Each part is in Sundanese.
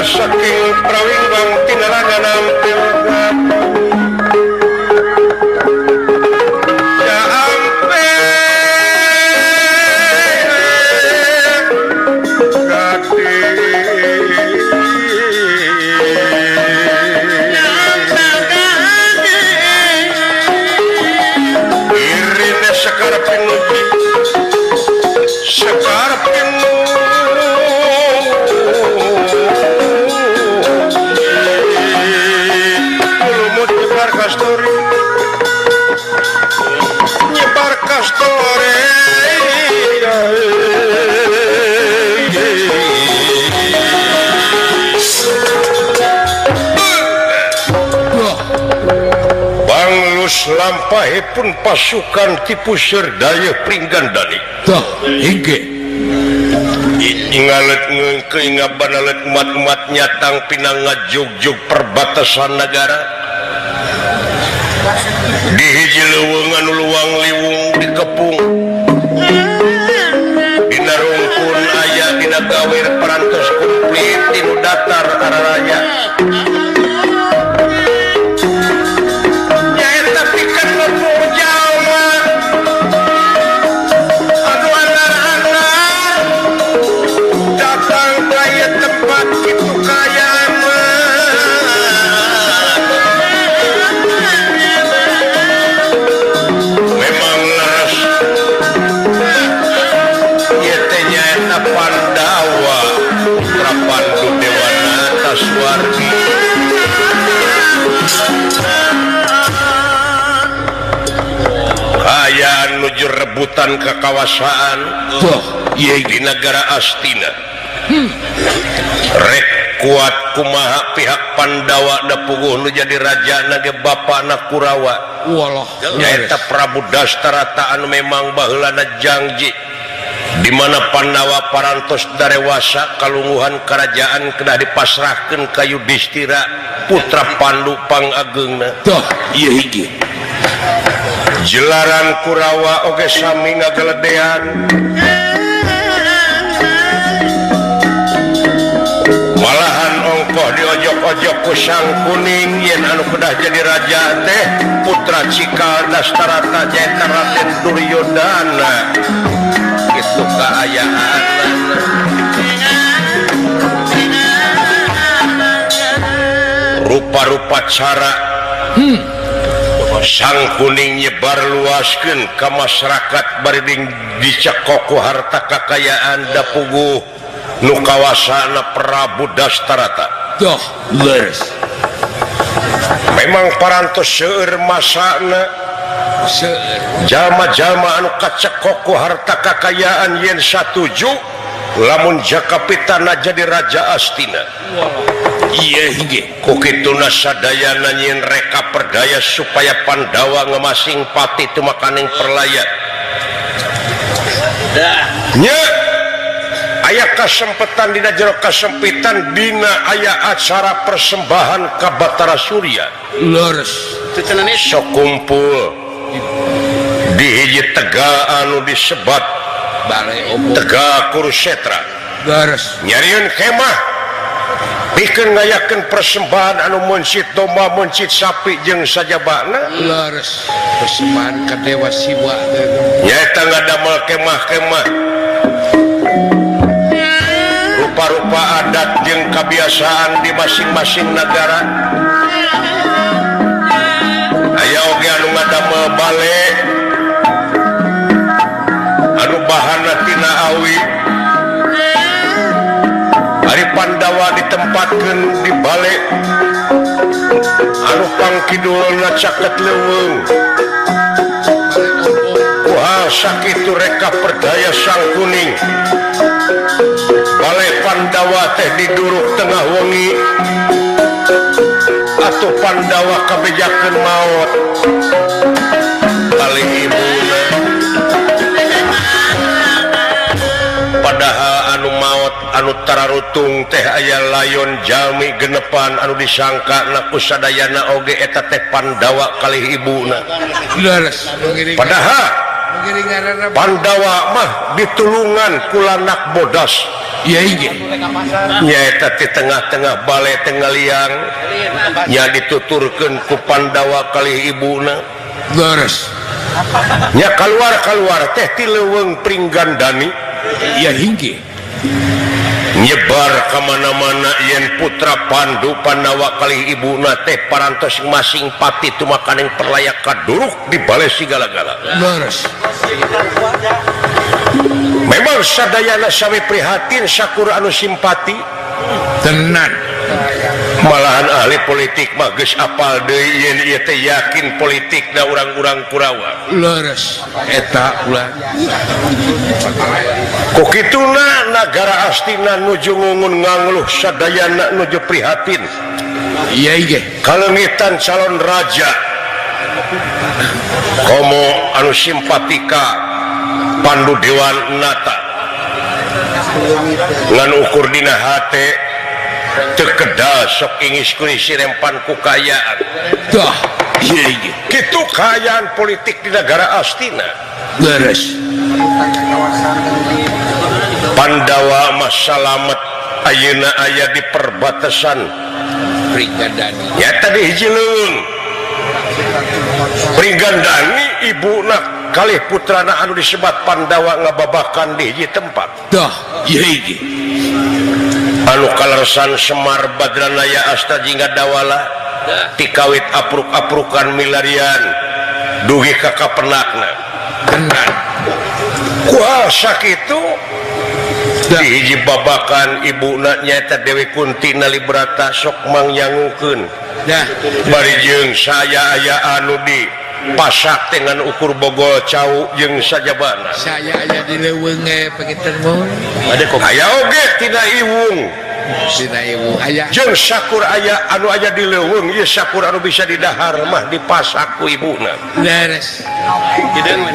Saking prawingwang tinaraga nampil lampahipun pasukan tipu Serdaya Pringgandani. Tah, hingge. Ingalet ngeukeun banalet umat-umat nyatang pinang ngajugjug perbatasan negara. Di hiji leuweung anu luang liwung dikepung. Dina rungkun aya dina gawir parantos kumplit tinu datar araraya. Menuju rebutan kekawasaan di negara Astina. Rek kuat kumaha pihak Pandawa da puguh nu jadi raja nage bapana Kurawa. Nyaeta Prabu Dastarata anu memang baheulana janji di mana Pandawa parantos darewasa kalungguhan kerajaan kedah dipasrahkeun ka Yudhistira putra Pandu pangageungna. Tah, ieu hiji. Jelaran Kurawa oge sami ngageledean. Malahan ongkoh diojok-ojok ku Sang Kuning yen anu kedah jadi raja teh putra Cikal Dastarata nyaeta Raden Duryodana. Kitu kaayaan. Rupa-rupa cara Sang Kuning nyebar luaskeun ka masyarakat bari dicekok ku harta kakayaan dapuguh nu kawasana Prabu Dastarata. Doh, leres. Memang parantos seueur masana jalma-jalma anu kacekok ku harta kakayaan yen satuju lamun Jakapitana jadi raja Astina. Iya hingge. Ku kituna sadayana nyieun reka perdaya supaya Pandawa ngemasing pati tumakaning perlaya. Nya aya kasempetan dina jero kasempitan dina aya acara persembahan ka Batara Surya. Leres. Sok kumpul di hiji tegal anu disebat Tegal Kurusetra. Leres. Nyarieun kemah pikeun ngayakeun persembahan anu mencit domba mencit sapi jeung sajabana. Leres. Persembahan ka Dewa Siwa. Nyaeta ngadamel kemah-kemah rupa-rupa adat jeung kebiasaan di masing-masing negara. Aya oge anu ngadamel bale anu bahanna tina awi. Ari Pandawa ditempatkeun di bale anu pangkidulna caket leuweung. Wah, sakitu reka perdaya Sang Kuning. Bale Pandawa teh diduruk tengah wengi atuh Pandawa kabejakeun maot balik ibuna. Padahal anu maot anu tararutung teh aya layon jalmi genepan anu disangka na ku sadayana oge eta teh Pandawa kalih ibuna. Padahal Pandawa mah ditulungan ku lanak bodas. Iya inggih. Nyaeta di tengah-tengah bale tengah liang nya dituturkeun ku Pandawa kalih ibuna. Leres. Nya kaluar-kaluar teh ti leuweung Pringgandani. Iya inggih. Nyebar kemana-mana yen putra Pandu Pandawa kalih ibuna teh parantos masing pati tumakaning perlayak kaduruk di bale sigala-gala. Leres. Memang sadayana sami prihatin sakur anu simpati tenan. Malahan ahli politik mah geus apal deui yen ieu teh yakin politik da urang-urang Kurawa. Leres eta ulah. Ku kituna nagara Astina nuju ngungun ngangluh sadayana nuju prihatin. Iya inggih. Kalengitan calon raja komo anu simpatika Pandu Dewan Nata ngan ukur dina hate teu kedal sok ingis kulisi rempan ku kayaan. Dah ieu ge kitu kaayaan politik di negara Astina. Leres. Pandawa mah salamet ayeuna aya di perbatasan Pringgandani. Ya tadi hiji leuweung Pringgandani ibuna kalih putrana anu disebat Pandawa ngababakan di hiji tempat. Dah ieu ge anu kaleresan Semar Badranaya Asta jingga Dawala tikawit apruk-aprukan milarian dugi ka kapenakna. Tenan. Kuah sakitu di hiji babakan ibuna nyaeta Dewi Kunti Nalibrata sok mangyangukeun. Dah bari jeung saya aya anu di pasak dengan ukur bogol cau jeung sajabana. Saya aya di leuweung ge panginten mun. Aya oge tina iwung. Tina iwung aya. Jeung sakur aya anu aya di leuweung ieu sakur anu bisa didahar mah dipasak ku ibuna. Leres.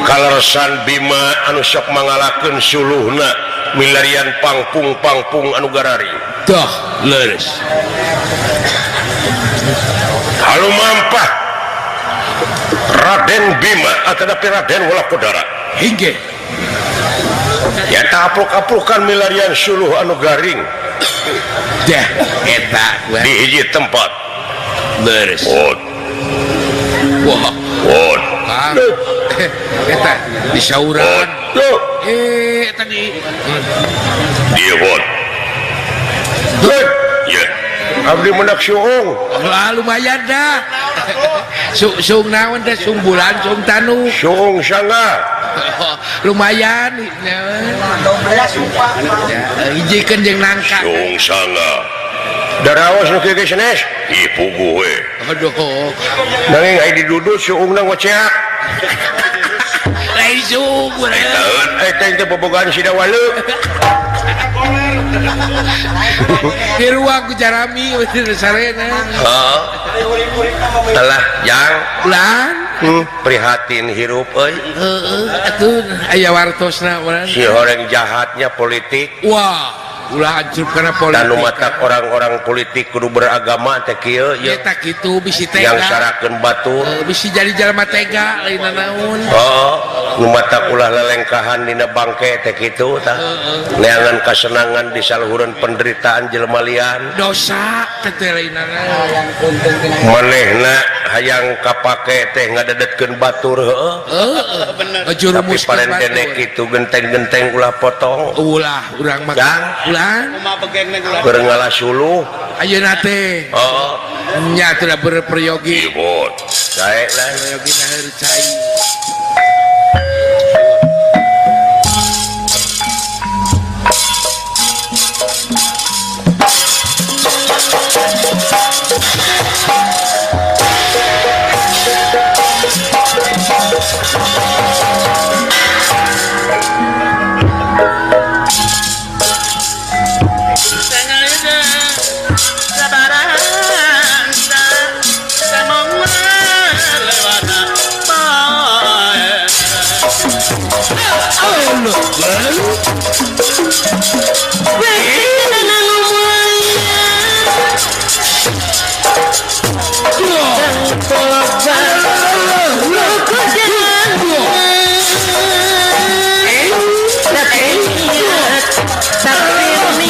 Kaleresan Bima anu sok mangalakeun suluhna milarian pangpung-pangpung anu gararing. Dah leres. Halumampah Raden Bima atanapi Raden Walakodara inggih. Ya tak apruk-aprukan milarian suluh anu garing. Dah eta di hiji tempat. Leres. Wah. Wah. Wah. Eta di sauran. Eta di di hot. Ya. Abdi menak suung. Lah lumayan dah. Suung naon teh suung bulan suung tanu. Suung sanga. Lumayan. Hijikeun jeung nangka. Suung sanga. Daraos nu kieu ge sanes? Ih puguh we. Aduh. Nanging ai didudut suungna ngoceak. Lain suung urang. Eta teh bobogohan si Dawalu. Di ruang ku jarami sarena. Heeh. Telah jang ulan prihatin hirup euy. Heeh atuh aya wartosna urang. Si horeng jahatnya politik. Wah, ulah hancur kana politik. Dan nu matak orang-orang politik kudu beragama teh kieu ye. Eta kitu bisi tega. Yang sarakeun batur. Bisi jadi jalma tega lain naon. Heeh, nu matak ulah lelengkahan dina bangke teh kitu tah. Neangan kasenangan di saluhureun penderitaan jelema lian. Dosa teh lain naon. Manehna hayang kapake teh ngadedetkeun batur heueuh. Heeh, bener. Tapi parentene kitu genteng-genteng ulah potong. Ulah urang mah. Ulah keur ngalah suluh. Ayeuna teh. Heeh. Nya teh berperyogi. Ibot. Sae lah peryogi naheur cai. Tapi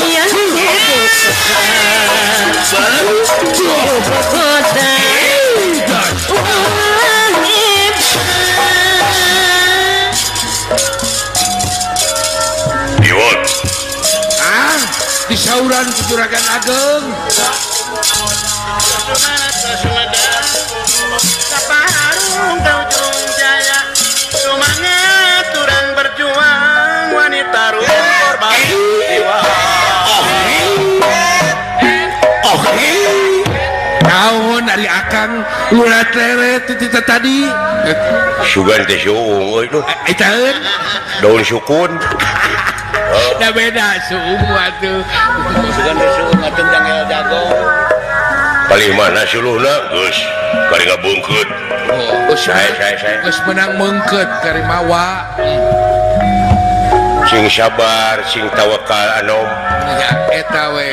Disauran ku Juragan Ageng. Kaparung ka ujung jaya, semangat urang berjuang, wanita korban jiwa. Naon ari akang ulah leret ti tadi. Sugan teh suung euy duh. Eta eun daun sukun. Da beda suung atuh. Sugan teh suung atuh jangel jago. Paling mana suluhna geus kari ngabeungkeut. Oh, geus sae. Geus menang meungkeut kari mawa. Sing sabar, sing tawakal anom. Ya eta we.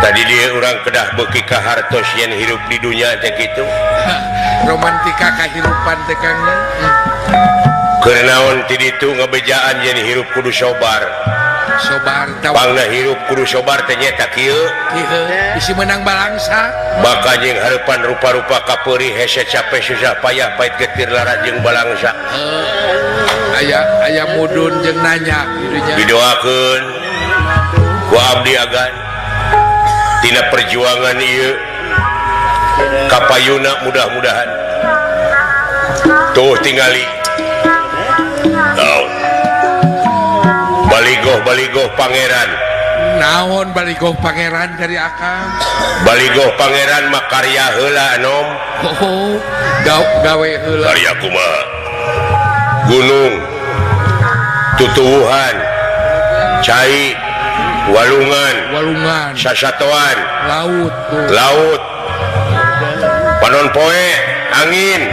Tadi dia orang kedah beuki ka hartos yen hirup di dunya teh kitu. Romantika kahirupan teh Kang. Keur naon ti ditu ngabejaan yen hirup kudu sobar. Sobar pangna hirup kudu sobar teh nyeta kieu. Kieu bisi menang balangsa. Baka jeung hareupan rupa-rupa kapeurih hese capek susah payah pait getir lara jeung balangsa. Aya aya mudun jeung nanya kitu nya. Didoakeun ku abdi agan tina perjuangan ieu kapayuna mudah-mudahan tuh tingali baligoh-baligoh pangeran. Naon baligoh pangeran dari akang? Baligoh pangeran mah karya heula anom. Oh, gawe heula. Karya kumaha? Gunung, tutuwuhan, cai, walungan, walungan, sasatoan, laut, tuh. Laut, panon poe, angin.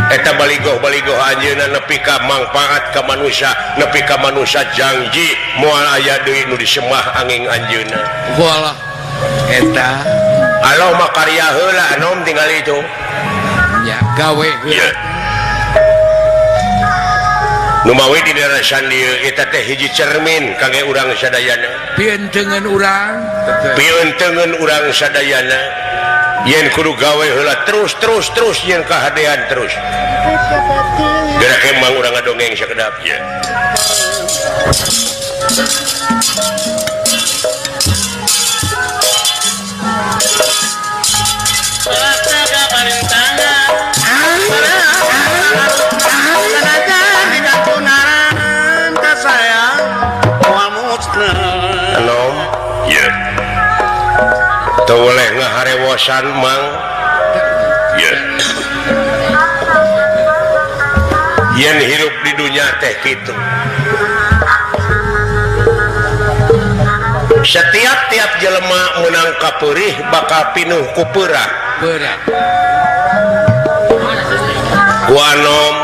Eta baligoh-baligoh anjeunna nepi ka mangpaat ka manusia, nepi ka manusia janji moal aya deui nu disemah angin anjeunna. Walah eta aloh mah karya heula anom tingali itu. Nya gawe heula. Nu mawi di darasan dieu eta teh hiji cermin kangge urang sadayana. Pientengeun urang, pientengeun urang sadayana. Yen kudu gawe heula terus terus terus yen kahadean terus. Gerak emang urang ngadongeng sakedap ya. Anom, ya. Teu boleh ngaharewosan mang. Ya. Yen hirup di dunia teh kitu. Setiap tiap jelema meunang kapeurih bakal pinuh ku peurah. Peurah. Ku anom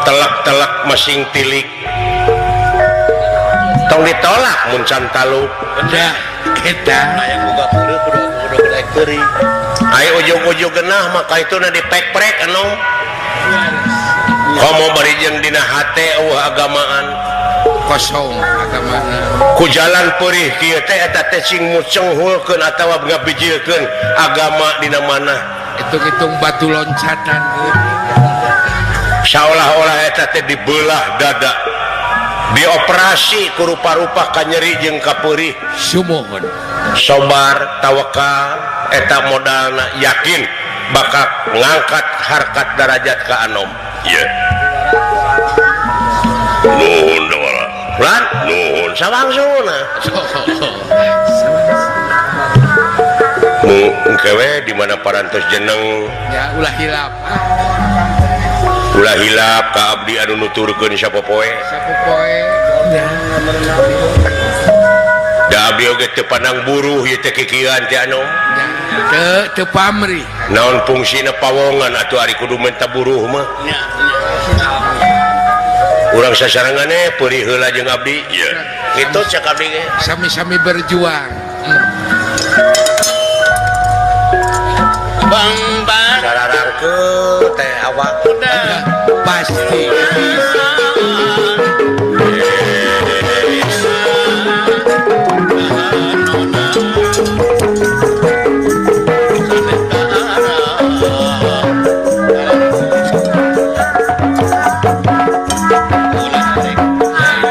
telak-telak masing tilik. Tong ditolak mun can taluk. Dah eta aya boga peureuh kudu kudu peurih. Aya ujug-ujug geunah maka ituna dipek-prek anom. Komo bari jeung dina hate eueuh agamaan kosong agamana. Ku jalan peurih kieu teh eta teh sing mucenghulkeun atawa ngabijilkeun agama dina manah. Hitung-hitung batu loncatan. Saolah-olah eta teh dibelah dada. Dioperasi ku rupa-rupa kanyeri jeung kapeurih. Sumuhun. Sobar tawakal eta modalna yakin bakal ngangkat harkat darajat ka anom. Ye. Nuhun dawala. Lan nuhun sawangsuna. Mu engke we di mana parantos jeneng. Ya ulah hilap. Ulah hilap ka abdi anu nuturkeun sapopoe. Sapopoe. Ya. Da abdi oge teu pandang buruh ieu teh kikieuan teh anu. Ya, teu pamrih. Naon fungsina pawongan atuh ari kudu menta buruh mah. Nya. Urang sasarengan peurih heula jeung abdi. Ieu. Kitu cek abdi ge. Sami-sami berjuang. Bang bang sararangkeut teh awak udah pasti.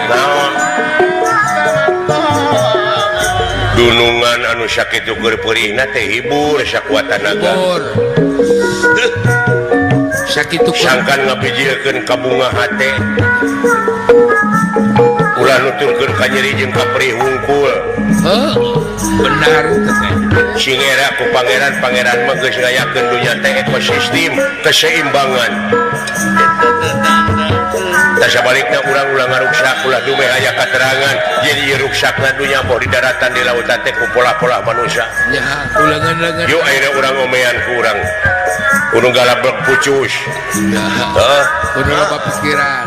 Naon Sakitu keur peurihna teh hibur sakuat tanaga. Sakitu sangkan ngapijilkeun ka bunga hate. Ulah nuturkeun ka nyeri jeung ka perih hungkul. Heuh, benar teh. Sing era ku pangeran-pangeran mah geus ngayakeun dunya teh ekosistem keseimbangan. Tah sabalikna urang ulah ngaruksak ulah dumeh aya katerangan jadi ieu ruksakna dunya boh di daratan di lautan teh ku pola-pola manusia. Ya, ulangan-ulangan. Yuk ayeuna urang omean ku urang. Kudu galablek pucus. Heuh, kudu loba pikiran.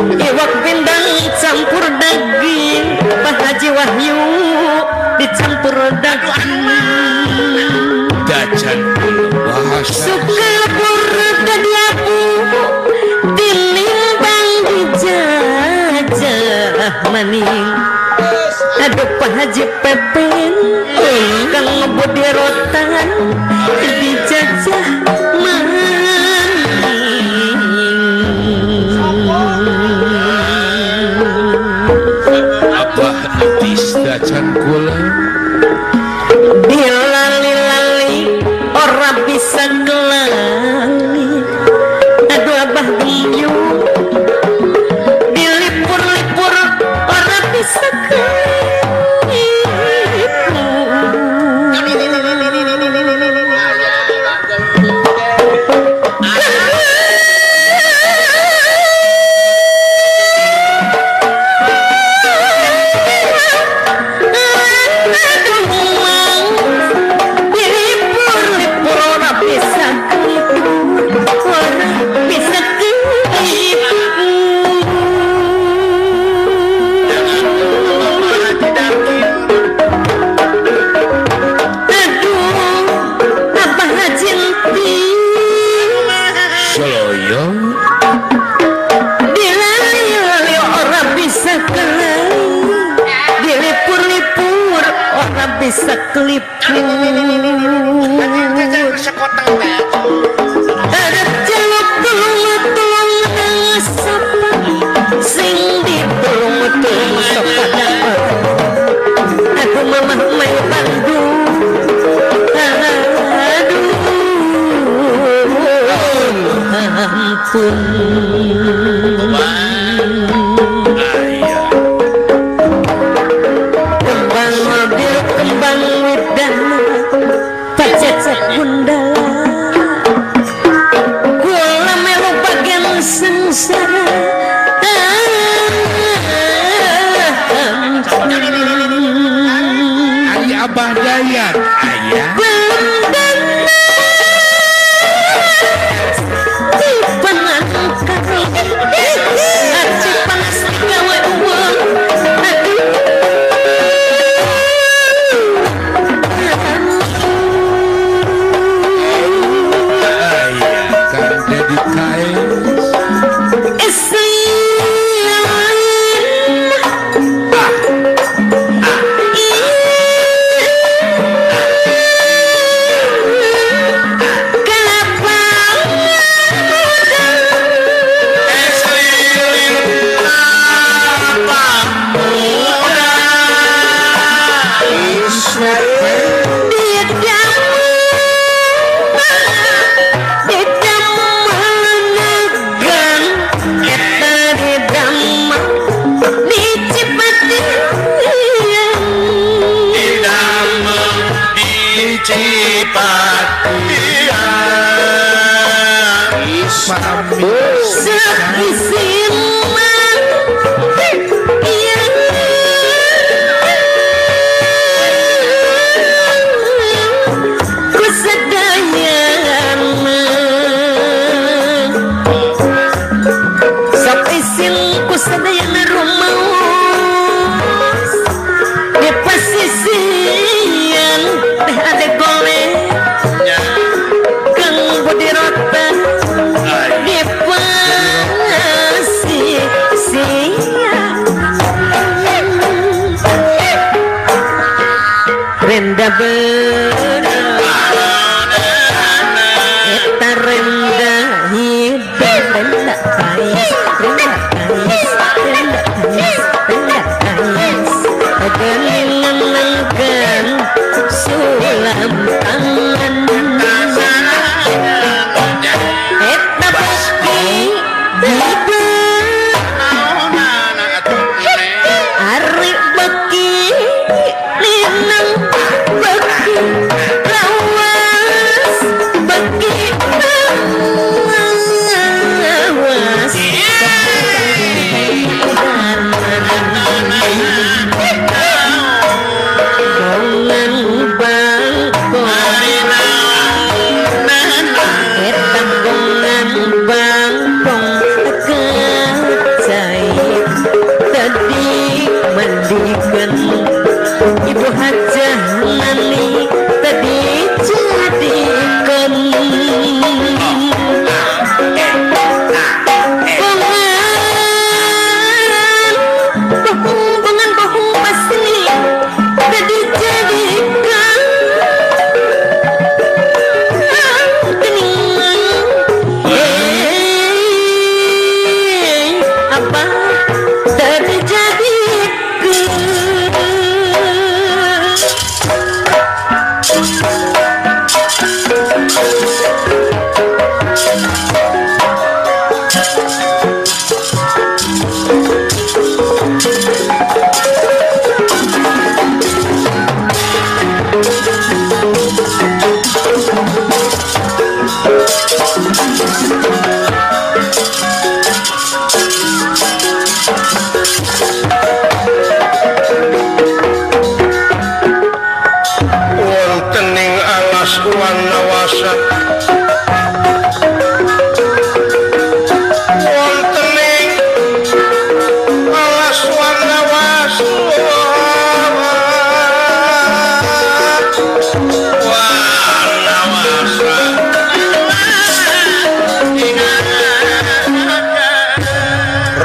Iwak pindang campur daging Pak Haji Wahyu dicampur daging dacan suka lebur dadi abu tinimbang dijajah maning. Aduh Pak Haji Pepin kang ngebodi rotan dijajah maning. Abah etis dacan kula dilali-lali ora bisa kelali. Aduh Abah Giyung dilipur-lipur ora bisa kelipur. Bisa kelipur ada celuk tulung tulung sapa sing ditulung tulung sapa. Aku mamah mai Bandung aduh ampun. Gula melu bagian sengsara. Ari Abah Dayat ayah Renda eta renda hidup renda ais renda ais renda ais renda ais gelingan sulam tangan eta pasti ari beki linang.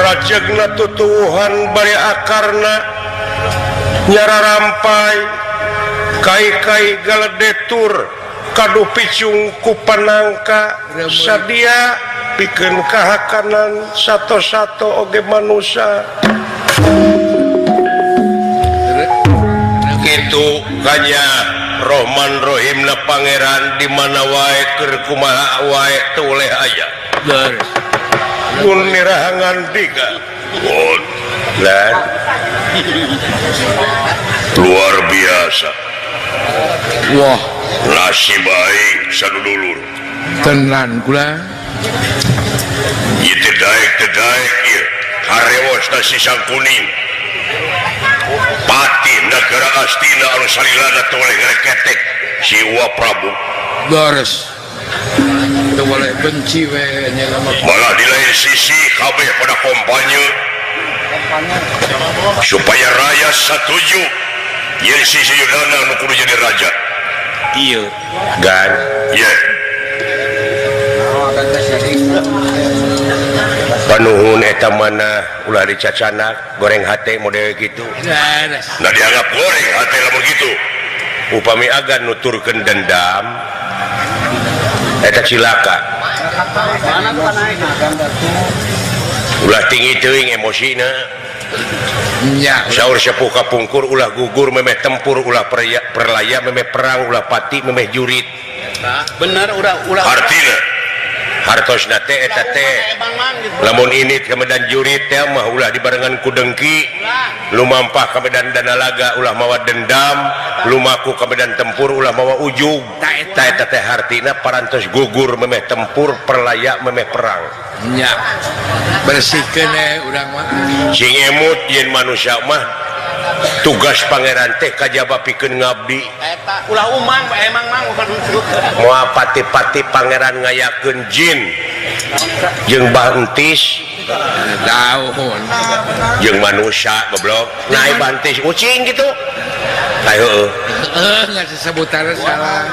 Rajegna tutuwuhan bari akarna nyara rampai kai-kai galedetur kadu picung ku panangka sadia pikeun kahakanan sato-sato oge manusia. Kitu kanya Rohman Rohimna Pangeran di mana wae keur kumaha wae teu oleh aya. Leres. Mun nirahangan tiga. Lan. Luar biasa. Wah, nasib aing sadudulur. Tenan kula. Ieu teh daek ieu. Harewos ta si Sangkuning. Patih negara Astina anu salilana teu oleh ngereketek si Wa Prabu. Leres. Teu boleh benci we nya mah. Malah di lain sisi kabeh pada kampanye supaya rakyat setuju yen si Suyudana nu kudu jadi raja. Iya. Gan, ye. Panuhun eta mana ulah dicacanak goreng hate model gitu. Nah dianggap goreng hate lamun gitu. Upami agan nuturkeun dendam eta cilaka. Ulah tinggi teuing emosina. Nya, saur sepuh kapungkur ulah gugur memeh tempur ulah perlaya memeh perang ulah pati memeh jurit. Bener ulah ulah. Hartina hartosna teh eta teh lamun ini ka medan jurit teh mah ulah dibarengan ku dengki, lumampah ka medan danalaga ulah mawa dendam, lumaku ka medan tempur ulah mawa ujug. Ta eta teh hartina parantos gugur memeh tempur perlaya memeh perang. Nya. Bersihkeun urang mah. Sing emut yen manusia mah tugas pangeran teh kajaba pikeun ngabdi. Eta ulah umang emang mang bukan moal pati-pati pangeran ngayakeun jin jeung bantis daun jeung manusia goblok. Nah bantis ucing gitu. Ayo heueuh nggak sesebutan salah.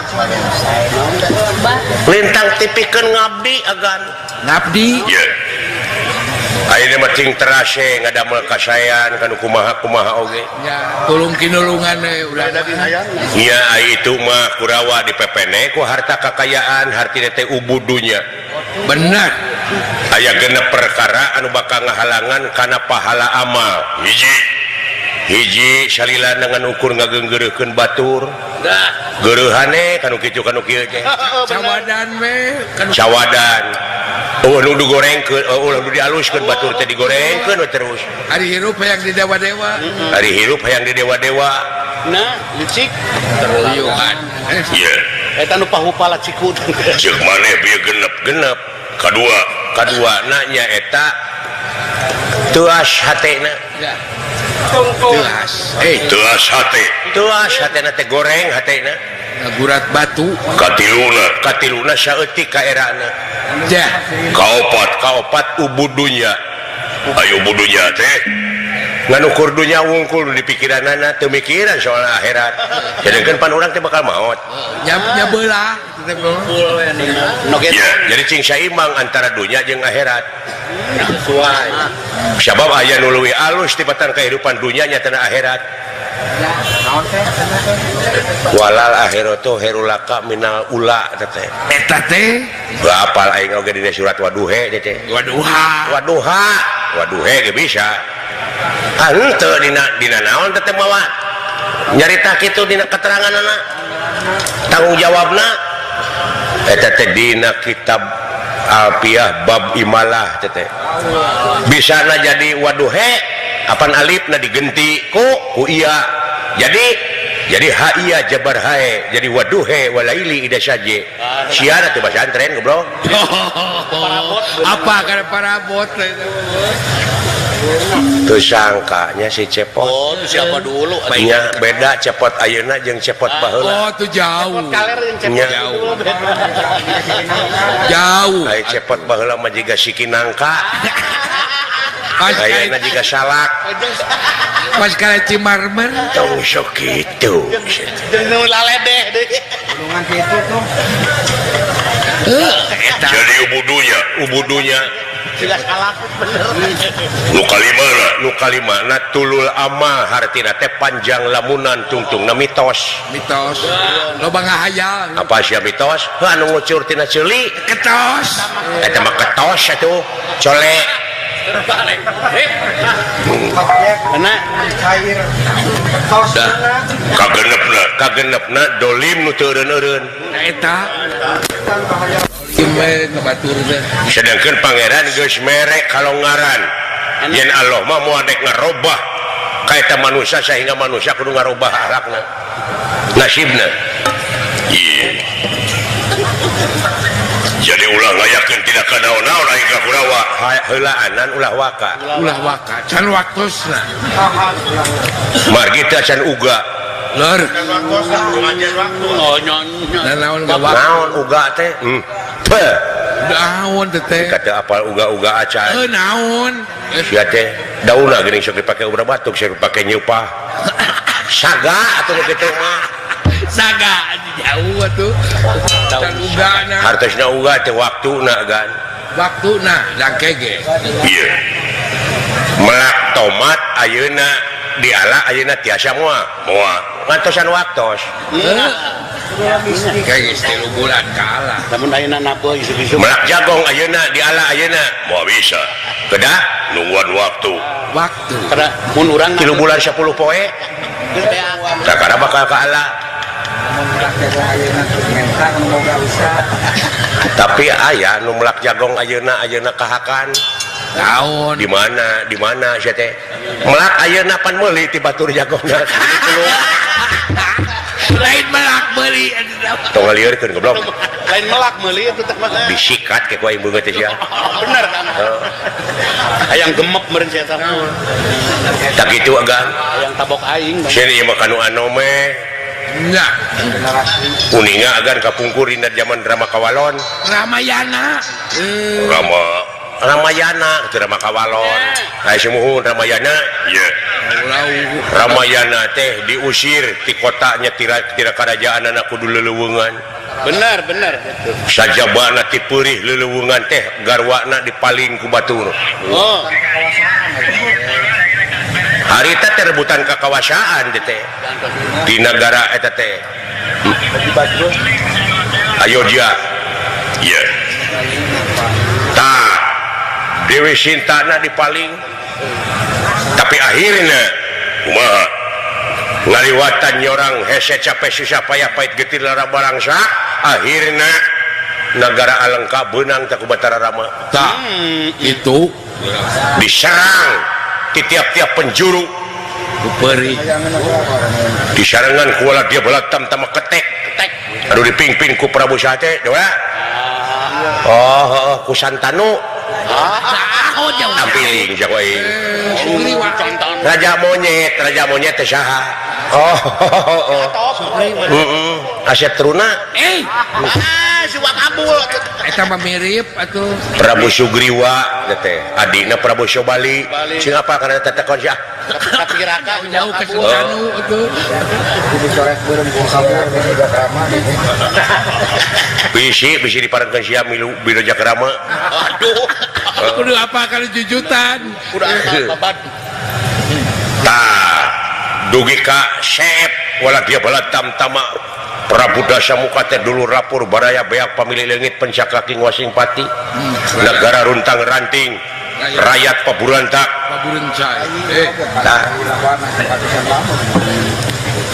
Lintang tipikeun ngabdi agan. Ngabdi. Ye. Ayeuna mah cing terase ngadamel kasayan kanu kumaha-kumaha oge. Nya, tulung kinulungan we ulah. Nya ai itu mah Kurawa dipepene ku harta kakayaan hartina teh ubudunya. Bener. Aya genep perkara anu bakal ngahalangan kana pahala amal. Hiji. Hiji salila dengan ukur ngageunggeureuhkeun batur. Dah. Geureuhane kanu kitu kanu kieu teh. Cawadan we kanu cawadan. Oh nu digorengkeun, oh nu dialuskeun batur teh digorengkeun we terus. Ari hirup hayang di dewa-dewa. Ari hirup hayang di dewa-dewa. Nah, licik. Terliuhan. Iya. Eta nu pahupala cikut. Ceuk maneh bieu genep-genep. Kadua, kaduana nya eta teuas hatena. Teuas. Teuas hate. Teuas hatena teh goreng hatena. Gurat batu. Katiluna, katiluna saeutik kaerana. Jah. Kaopat, kaopat ubudunya. Ayo budunya teh. Nganukur dunya wungkul di pikiranana teu mikiran soal akhirat. Sedengkeun pan urang teh bakal maot. Nya belah. Ya, jadi cing saimbang antara dunya jeung akhirat. Sesuai. Sabab aya nu leuwih alus tibatan kehidupan dunya nya teh akhirat. Walal akhiratu khairul laka minal ula teh. Eta teh apal aing oge dina surat waduhe teh. Waduha. Waduha. Waduhe ge bisa. Ah henteu dina naon teh mawa. Nyarita kitu dina keteranganna. Tanggung jawabna eta teh dina kitab Alfiah bab imalah teh. Bisana jadi waduhe apan alifna digenti ku iya. Jadi ha iya jabar hae jadi waduhe walaili ida saje. Siara teh pesantren goblok. Apa kana parabot Teu sangkanya si Cepot. Oh, siapa dulu? Nya beda Cepot ayeuna jeung Cepot baheula. Oh, tuh jauh. Cepot kaler jeung Cepot jauh. Jauh. Ai Cepot baheula mah jiga siki nangka. Ayeuna jiga salak. Pas kala Cimarmer tong sok kitu. Jeung nu laledeh deui. Tulungan kitu tuh. Jadi ubudunya, ubudunya Nu kalimana tulul amal hartina teh panjang lamunan tungtungna mitos. Mitos. Loba ngahayal. Apa sia mitos? Heuh anu ngucur tina ceuli ketos. Eta mah ketos atuh. Cole. Cair. Ketos. Kagenepna dolim nu teu eureun-eureun. Eta. Sedangkan pangeran geus mere kalongaran yen Allah mah moal dek ngarobah ka eta manusia sehingga manusia kudu ngarobah akhlakna nasibna. Iya. Jadi ulah ngayakeun tidak ka naon-naon aing ka Kurawa heulaanan ulah waka. Ulah waka can waktosna. Margi teh can uga. Lur. Naon uga teh? Naon teh? Kata apal uga-uga acan. Naon? Sia teh daunna geuning sok dipake ubar batuk, sok dipake nyeupah. Saga atuh kitu mah. Saga jauh atuh. Can ugana. Hartosna uga teh waktuna gan. Waktuna dangke ge. Ieu. Melak tomat ayeuna diala ayeuna tiasa moal. Moal. Ngantosan waktos. Kayak 3 bulan kalah. Namun ayeuna nabo isu-isu. Melak jagong ayeuna diala ayeuna moal bisa. Kedah nungguan waktu. Waktu. Karena mun urang 3 bulan 10 poe. Sakara bakal kaala. Tapi aya nu melak jagong ayeuna ayeuna kahakan. Naon? Di mana? Di mana sia teh? Melak ayeuna pan meuli ti batur jagongna. Lain melak meuli tong ngaliurkeun goblok. Lain melak meuli eta teh mah. Disikat ke ku aing beungeut teh sia. Bener kan? Hayang gemep meureun sia teh. Tak kitu agan. Hayang tabok aing. Sieun ieu mah kanu anome. Nya. Uninga agan kapungkur dina zaman drama Kawalon. Ramayana. Ramayana teu Rama Kawalon. Ai sumuhun Ramayana. Ieu. Ramayana teh diusir ti kotanya tira karajaanana kudu leleuweungan. Bener bener. Sajabana ti peurih leleuweungan teh garwana dipaling ku batur. Oh. Harita teh rebutan kakawasaan teh di nagara eta teh. Ayodhya. Ieu. Tah Dewi Sintana dipaling. Tapi akhirnya kumaha ngaliwatan nyorang hese capek susah payah pahit getir lara barangsa akhirnya negara Alengka beunang teh ku Batara Rama. Tah itu diserang di tiap-tiap penjuru peri disarangan kuala dia belatam tama ketek aduh dipingpin ku Prabu Sate dewa. Oh, ku Santanu. Tampiling jago aing. Raja monyet teh saha? Oh. Heeh. Asep Truna. Siwak abul. Eta mah mirip atuh. Prabu Sugriwa teh adina Prabu Sobali. Sing apa kana tetekon sia? Tapi raka jauh ke Santanu atuh. Kudu coret beureum ku kabur Jakrama. Bisi bisi diparengkeun sia milu biro Jakrama. Aduh. Kudu apa kali jujutan. Kudu apa babat. Tah dugi ka seep wala dia balatam tama Prabu Dasamuka teh dulu rapur baraya beak pamilih leungit pencak kaki nguasing pati. Negara runtang ranting, rakyat paburantak. Paburencai. Tah.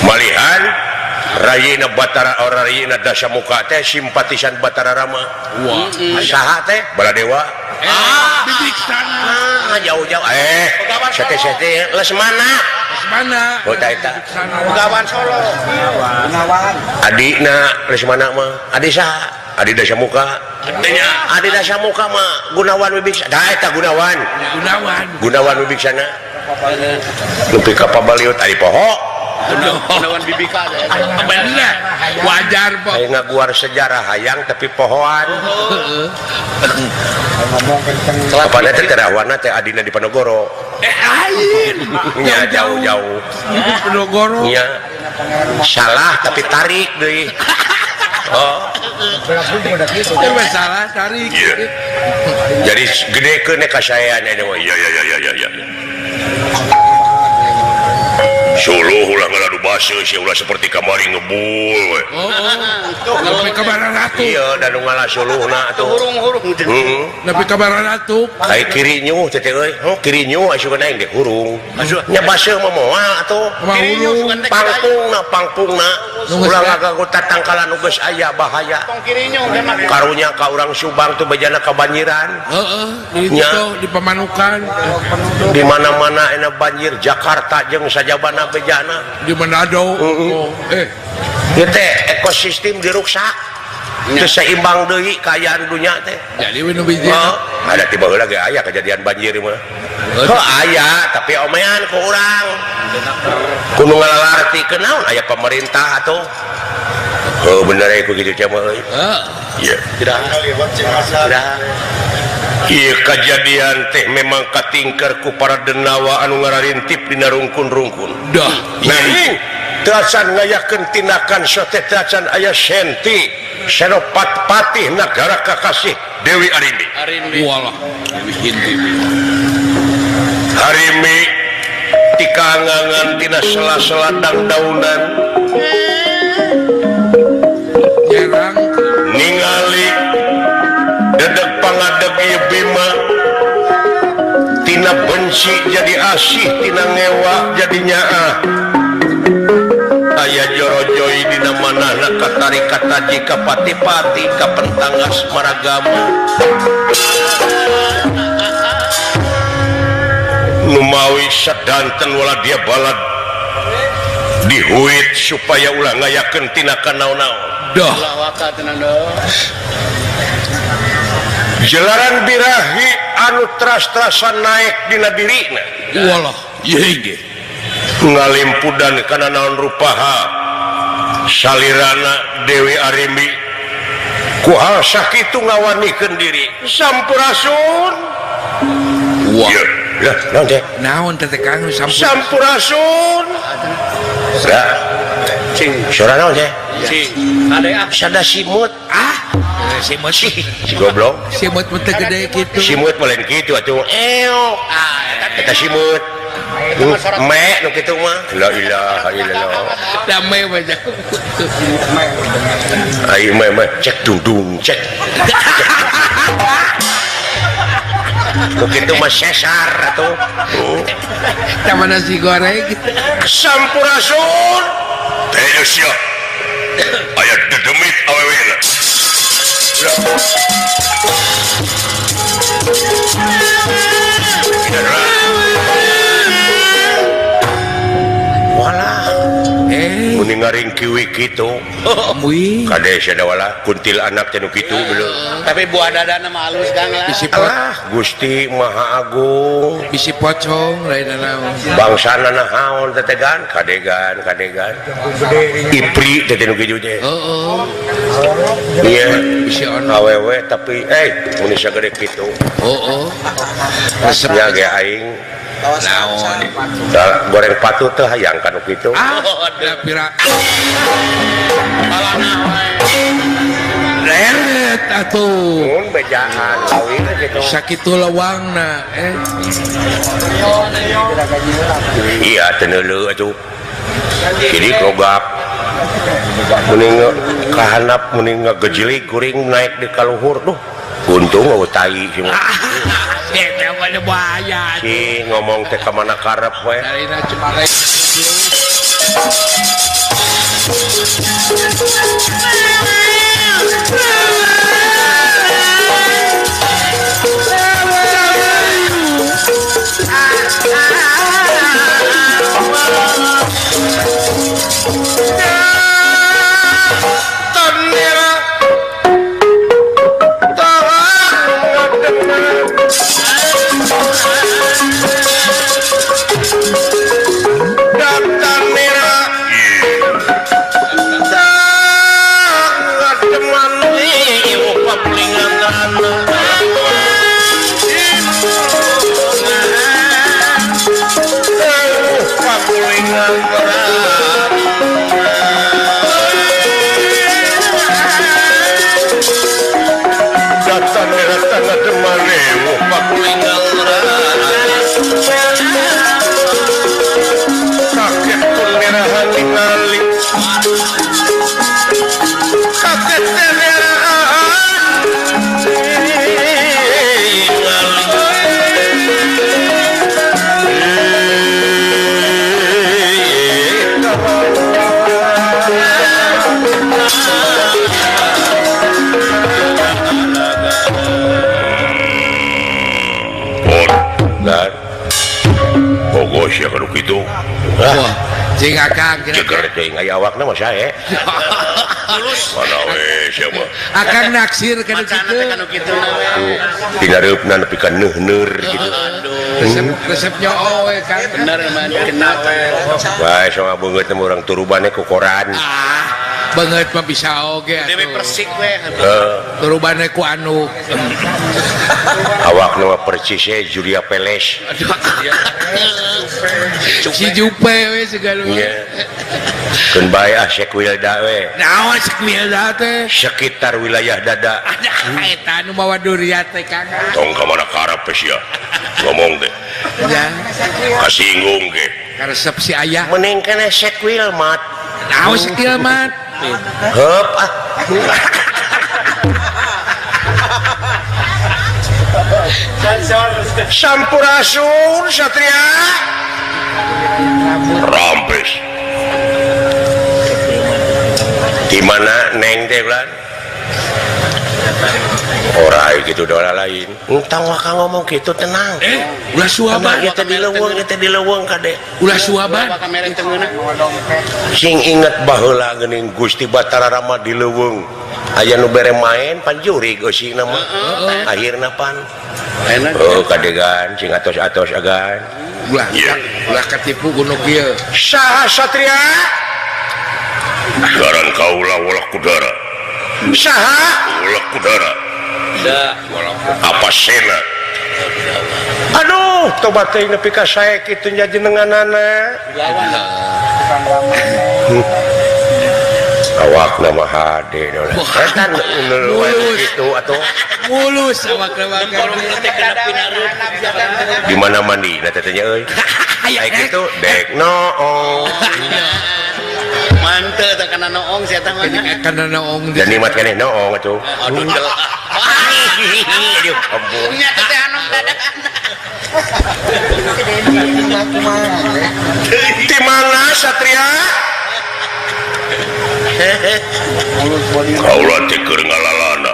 Malihan Rayina Batara Rayina Dasamuka teh simpatisan Batara Rama. Wah. Saha teh? Baladewa. Bibiksana. Jauh-jauh. Sete-sete Lesmana. Lesmana. Oh ta eta. Begawan Solo. Gunawan. Adina Lesmana mah. Adi saha? Adi Dasamuka. Adi Dasamuka mah Gunawan Wibiksana. Da eta Gunawan. Gunawan. Gunawan Wibiksana. Nepi ka pabaliut ari poho. Gunawan Bibika. Bener. Wajar po. Hayang ngaguar sejarah hayang tapi pohoan. Ngomong kenceng. Apana teh terawana teh adina di Panogoro. Lain. Nya jauh-jauh. Di Panogoro. Nya. Salah tapi tarik deui. Oh. Itu salah tarik. Iya. Jadi gedekeun kasaean eta mah. Iya iya iya iya iya. Suluh ulah ngaladu baseuh sia ulah seperti kamari ngebul we. Oh, nepi ka bararatu. Iya, da nu ngalah suluhna atuh. Hurung-hurung. Heeh. Nepi ka bararatu. Kai kiri nyuh teh euy. Oh, kiri nyuh asup aing deh hurung. Nya baseuh mah moal atuh. Pangpungna pangpungna. Ulah ngagagu tatangkalan nu geus aya bahaya. Karunya ka urang Subang tuh bejana kabanjiran. Heeh, di itu di Pamanukan. Di mana-mana enak banjir Jakarta jeung sajabana bejana di Manado. Oh, ieu teh ekosistem diruksak. Teu seimbang deui kaayaan dunya teh. Jadi we nu bijil. Ada tiba heula ge aya kejadian banjir mah. Heuh aya tapi omean ku urang. Kudu ngalalarti kenaon aya pemerintah atuh. Heuh bener we ku kitu teh mah euy. Heeh. Ieu tidak. Tidak. Ieu kejadian teh memang katingker ku para denawa anu ngararintip dina rungkun-rungkun. Dah. Nanging teu acan ngayakeun tindakan sote teu acan aya senti Senopat Patih nagara kakasih Dewi Arimbi. Arimbi. Walah, Dewi Hinti. Arimbi tikangangan tina sela-sela dangdaunan. Nyerang ningali dedeg pangadeg ieu Bima tina benci jadi asih tina ngewa jadi nyaah. Aya jorojoi dina manahna katari kataji kapati-pati kapentang asmaragama numawi sadanten wala dia balad dihuit supaya ulah ngayakeun tinakan naon-naon. Dah. Jelaran birahi anu teras-terasan naik dina dirina. Walah, ieu ge. Ngalimpudan kana naon rupaha salirana Dewi Arimbi ku hal sakitu ngawanikeun diri sampurasun. Wah. Lah, naon teh? Naon teh Kang sampurasun. Lah, cing, sora naon teh? Cing. Ade ah sada simut. Ah, simut si goblok. Simut mah teu gede kitu. Simut mah lain kitu atuh. Eok. Ah, eta simut. Me nu kitu mah. La ilaha illallah. Da me mah Ayo me me cek dudung cek. Nu kitu mah sesar atuh. Tama nasi goreng. Sampurasun. Teh sia. Aya dedemit awewena. Walah. Muni ngaringkiwi kitu. Kade sia wala kuntil anak teh nu kitu belum. Tapi buah dadana mah alus Kang lah. Bisi Gusti Maha Agung. Bisi pocong lain naon. Bangsana naon tetegan kadegan kadegan. Ipri teh nu kitu teh. Heeh. Iya, bisi ono awewe tapi mun sagede kitu. Heeh. Resepnya ge aing. Naon. Goreng patu teh hayang kanu kitu. Ah, da pira. Leret atuh. Mun bejaan kawin kitu. Sakitu lewangna Iya teu neuleuh atuh. Jadi logap. Mending kahanap mending ngagejilig kuring naik di kaluhur duh. Untung eueuh tai sih mah. Si ngomong teh ka mana karep we. sia kudu kitu. Wah, cing akang jeger teuing aya awakna mah sae. Mana we sia mah. Akang naksir kana kitu. Pinareupna nepi ka neuhneur kitu. Resep resep nyoo we Kang. Bener mah kena. Bae sok beungeut mah urang turubane ku koran. Ah, beungeut mah bisa oge atuh. Dewe persik we. Turubane ku anu. Awakna mah persis e Julia Peles. Si Jupe we segala. Nya. Keun bae ah Sekwilda we. Naon Sekwilda teh? Sekitar wilayah dada. Eta anu mawa duriat teh Kang. Tong ka mana karep sia. Ngomong teh. Ya. Kasinggung ge. Karesep si ayah. Mending kana Sekwilmat. Naon Sekwilmat? Heup ah. Sampurasun Satria. Rampes. Di mana neng teh bulan? Ora gitu dola lain. Entang waka ngomong gitu tenang. Ulah suaban kita di leuweung, kita di leuweung kade. Ulah suaban. Sing inget baheula geuning Gusti Batara Rama di leuweung. Aya nu bere main pan jurig eusina mah. Akhirna pan. Oh kadegan sing atos-atos agan. Ulah ulah katipu kuno kieu. Saha Satria? Ngaran kaula ulah kudara. Saha? Ulah kudara. Apa sena? Aduh, tobat teh nepi ka sae kitu nya jenenganana. Awakna mah hade eta mulus kitu atuh. Mulus awakna mah. Di mana mandina teh nya euy? Aya kitu dek noong. Manteu teh kana noong sia teh mah. Kana noong. Dan nikmat keneh noong atuh. Aduh. Aduh, ampun. Nya teh anu dadakan. Di mana Satria? Kaula teh keur ngalalana.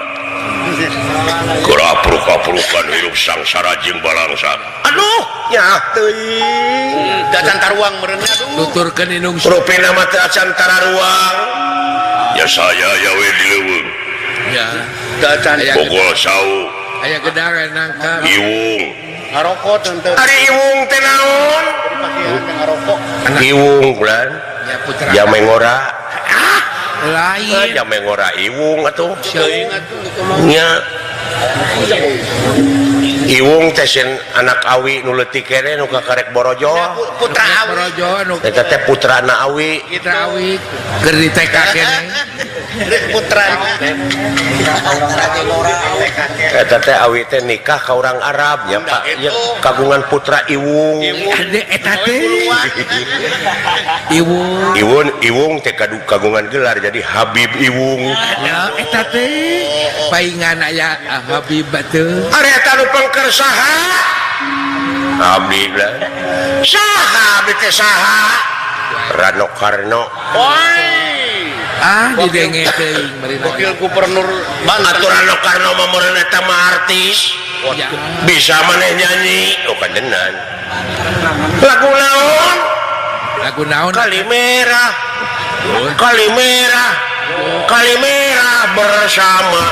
Keur apruk-aprukan hirup sangsara jeung balangsa. Aduh, nyaah teuing. Da can taruang meureun aduh. Nuturkeun indung. Rupina mah teu acan tararuang. Ya saya ya we di leuweung. Ya. Da can bogol sau. Aya gedang nangka. Iwung. Ngarokok teu. Ari iwung teh naon? Ngarokok. Iwung bulan. Ya putra. Jame ngora. Lain. Jame ngora iwung atuh. Teuing atuh kitu mah. Nya. Iwung teh sieun anak awi nu leutik keneh nu kakarek borojo. Putra awi. Borojo nu eta teh putrana awi. Putra awi keur di TK keneh. Putra. Eta teh awi teh nikah ka urang Arab nya Pak. Ya kagungan putra Iwung. Eta teh Iwung. Iwung Iwung teh kagungan gelar jadi Habib Iwung. Ya eta teh paingan aya Habib teh. Ari eta nu pengker saha? Abdi lah. Saha abdi teh saha? Rano Karno. Oi. Ah didenge teuing meureun. Wakil Gubernur Banten. Atuh Rano Karno mah meureun eta mah artis. Ya. Bisa maneh nyanyi. Oh kadenan. Lagu naon? Lagu naon? Kali merah. Kali merah. Kali merah bersama.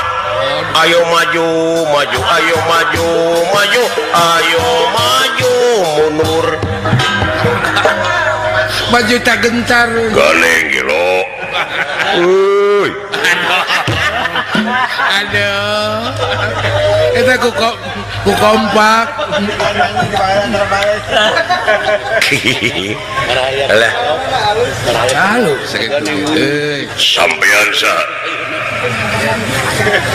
Ayo maju, maju, ayo maju, maju, ayo maju mundur. Maju tak gentar. Galeng gelo. Uy. Aduh. Eta ku kompak. Alah. Halo, sakitu euy. Sampean sa.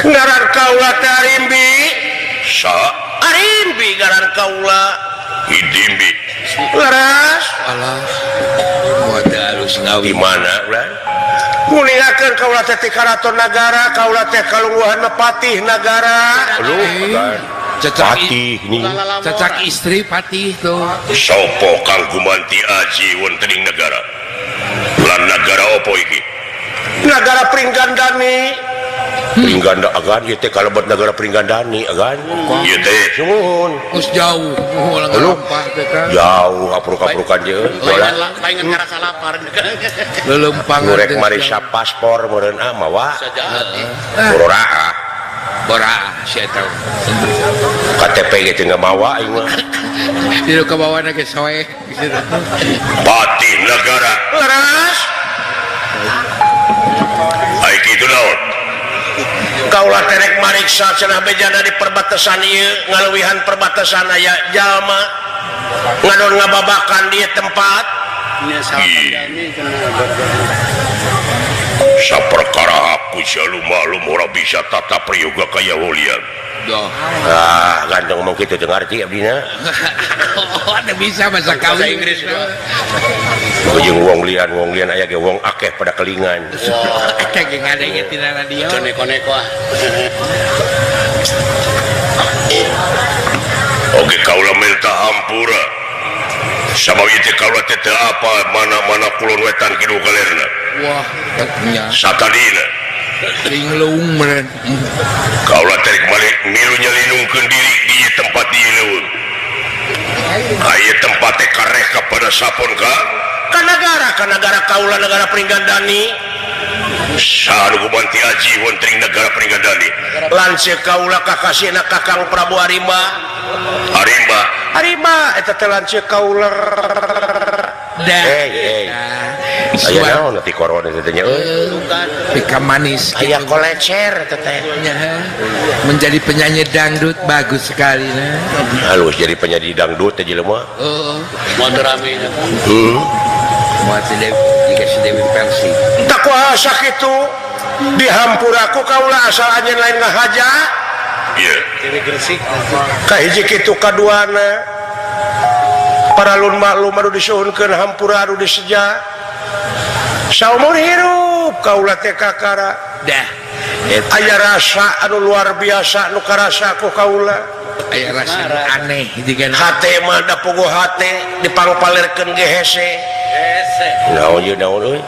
Ngaran kaula teh Arimbi. Sa Arimbi ngaran kaula. Hidimbi. Leras. Alah. Moal teu alus ngawi. Di mana ulah? Nguningakeun kaula teh ti karaton nagara, kaula teh kalungguhan patih nagara. Aduh, patih nih. Cacak istri patih tuh. Sopo kang gumanti aji wonten ing nagara? Lan nagara opo iki? Nagara Pringgandani. Pringganda agan ieu teh kalebet negara Pringgandani agan. Ieu teh sungguhun. Geus jauh ulah ngalampah teh kan. Jauh apruk-aprukan jeung. Palingan ngarasa lapar. Leuleumpangan. Ngurek marisa paspor meureun ah mawa. Bororaa. Bora sia tahu. KTP ge teu mawa aing mah. Di ka bawana ge soe. Patih negara. Leres. Ai kitu naon? Kaulah terek mariksa cenah bejana di perbatasan ieu ngaluwihan perbatasan aya jalma ngadon ngababakan di tempat. Saperkara aku selalu maklum ora bisa tata prayoga kaya wolian. Ah, ganteng ngomong kitu teu ngarti abdina. Oh, teu bisa bahasa Bahasa Inggris. Jeung wong lian aya ge wong akeh pada kelingan. Eta ge ngadenge tina radio. Neko-neko ah. Oke kaula minta hampura. Sabab ieu teh kaula teh teu apa mana-mana kulon wetan kidul kalerna. Wah, nya. Satadina. Linglung meureun. Kaula teh balik milu nyelinungkeun diri di tempat ieu leuweung. Aya tempat teh kareh kepada sapon ka? Ka negara kaula negara Pringgandani. Saha nu gumanti aji wonten negara Pringgandani. Lanceuk kaula kakasihna Kakang Prabu Arimba. Arimba, Arimba eta teh lanceuk kaula. Dah. Hey. Aya naon ti korona teh nya euy. Pika manis aya kolecer teh teh. Menjadi penyanyi dangdut bagus sekali nah. Halus jadi penyanyi dangdut teh jelema. Heeh. Moal teu rame nya. Heeh. Moal teh jika si Dewi Persi. Tak kuasa kitu dihampura ku kaula asal anjeun lain ngahaja. Ieu. Dewi Gresik. Kahiji kitu kaduana. Paralun maklum anu disuhunkeun hampura anu diseja. Saumur hirup kaula teh kakara. Dah. Aya rasa anu luar biasa nu karasa ku kaula. Aya rasa aneh jiga hate mah da puguh hate dipangpalerkeun ge hese. Hese. Naon ieu naon euy?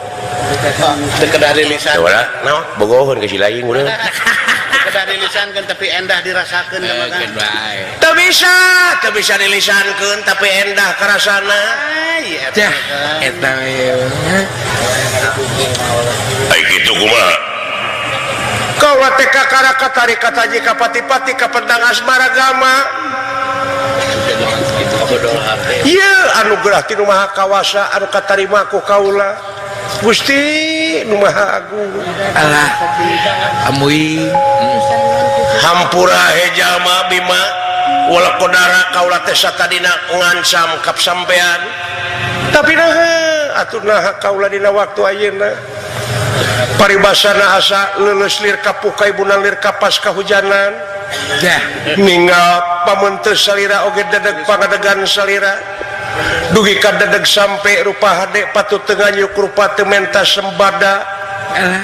Teu kedah dilisan. Naon? Bogoheun ka si lain urang. Teu kedah dilisankeun tapi endah dirasakeun mah kan. Teu bisa dilisankeun tapi endah karasana. Dah, eta we. Ai kitu kumaha? Kaula teh kakara katarik kataji ka pati-pati ka pentang asmara gama. Ieu anugerah ti Nu Maha Kawasa anu katarima ku kaula. Gusti Nu Maha Agung. Alah, amui. Hampura hejalma Bima wala kodara kaula teh satadina ngancam kap sampean. Tapi naha atuh naha kaula dina waktu ayeuna. Paribasana asa leuleus lir kapuka ibuna lir kapas kahujanan. Dah ninggal pamunteus salira oge dedeg pangadegan salira. Dugi ka dedeg sampe rupa hade patut teu nganyuk rupa teu menta sembada.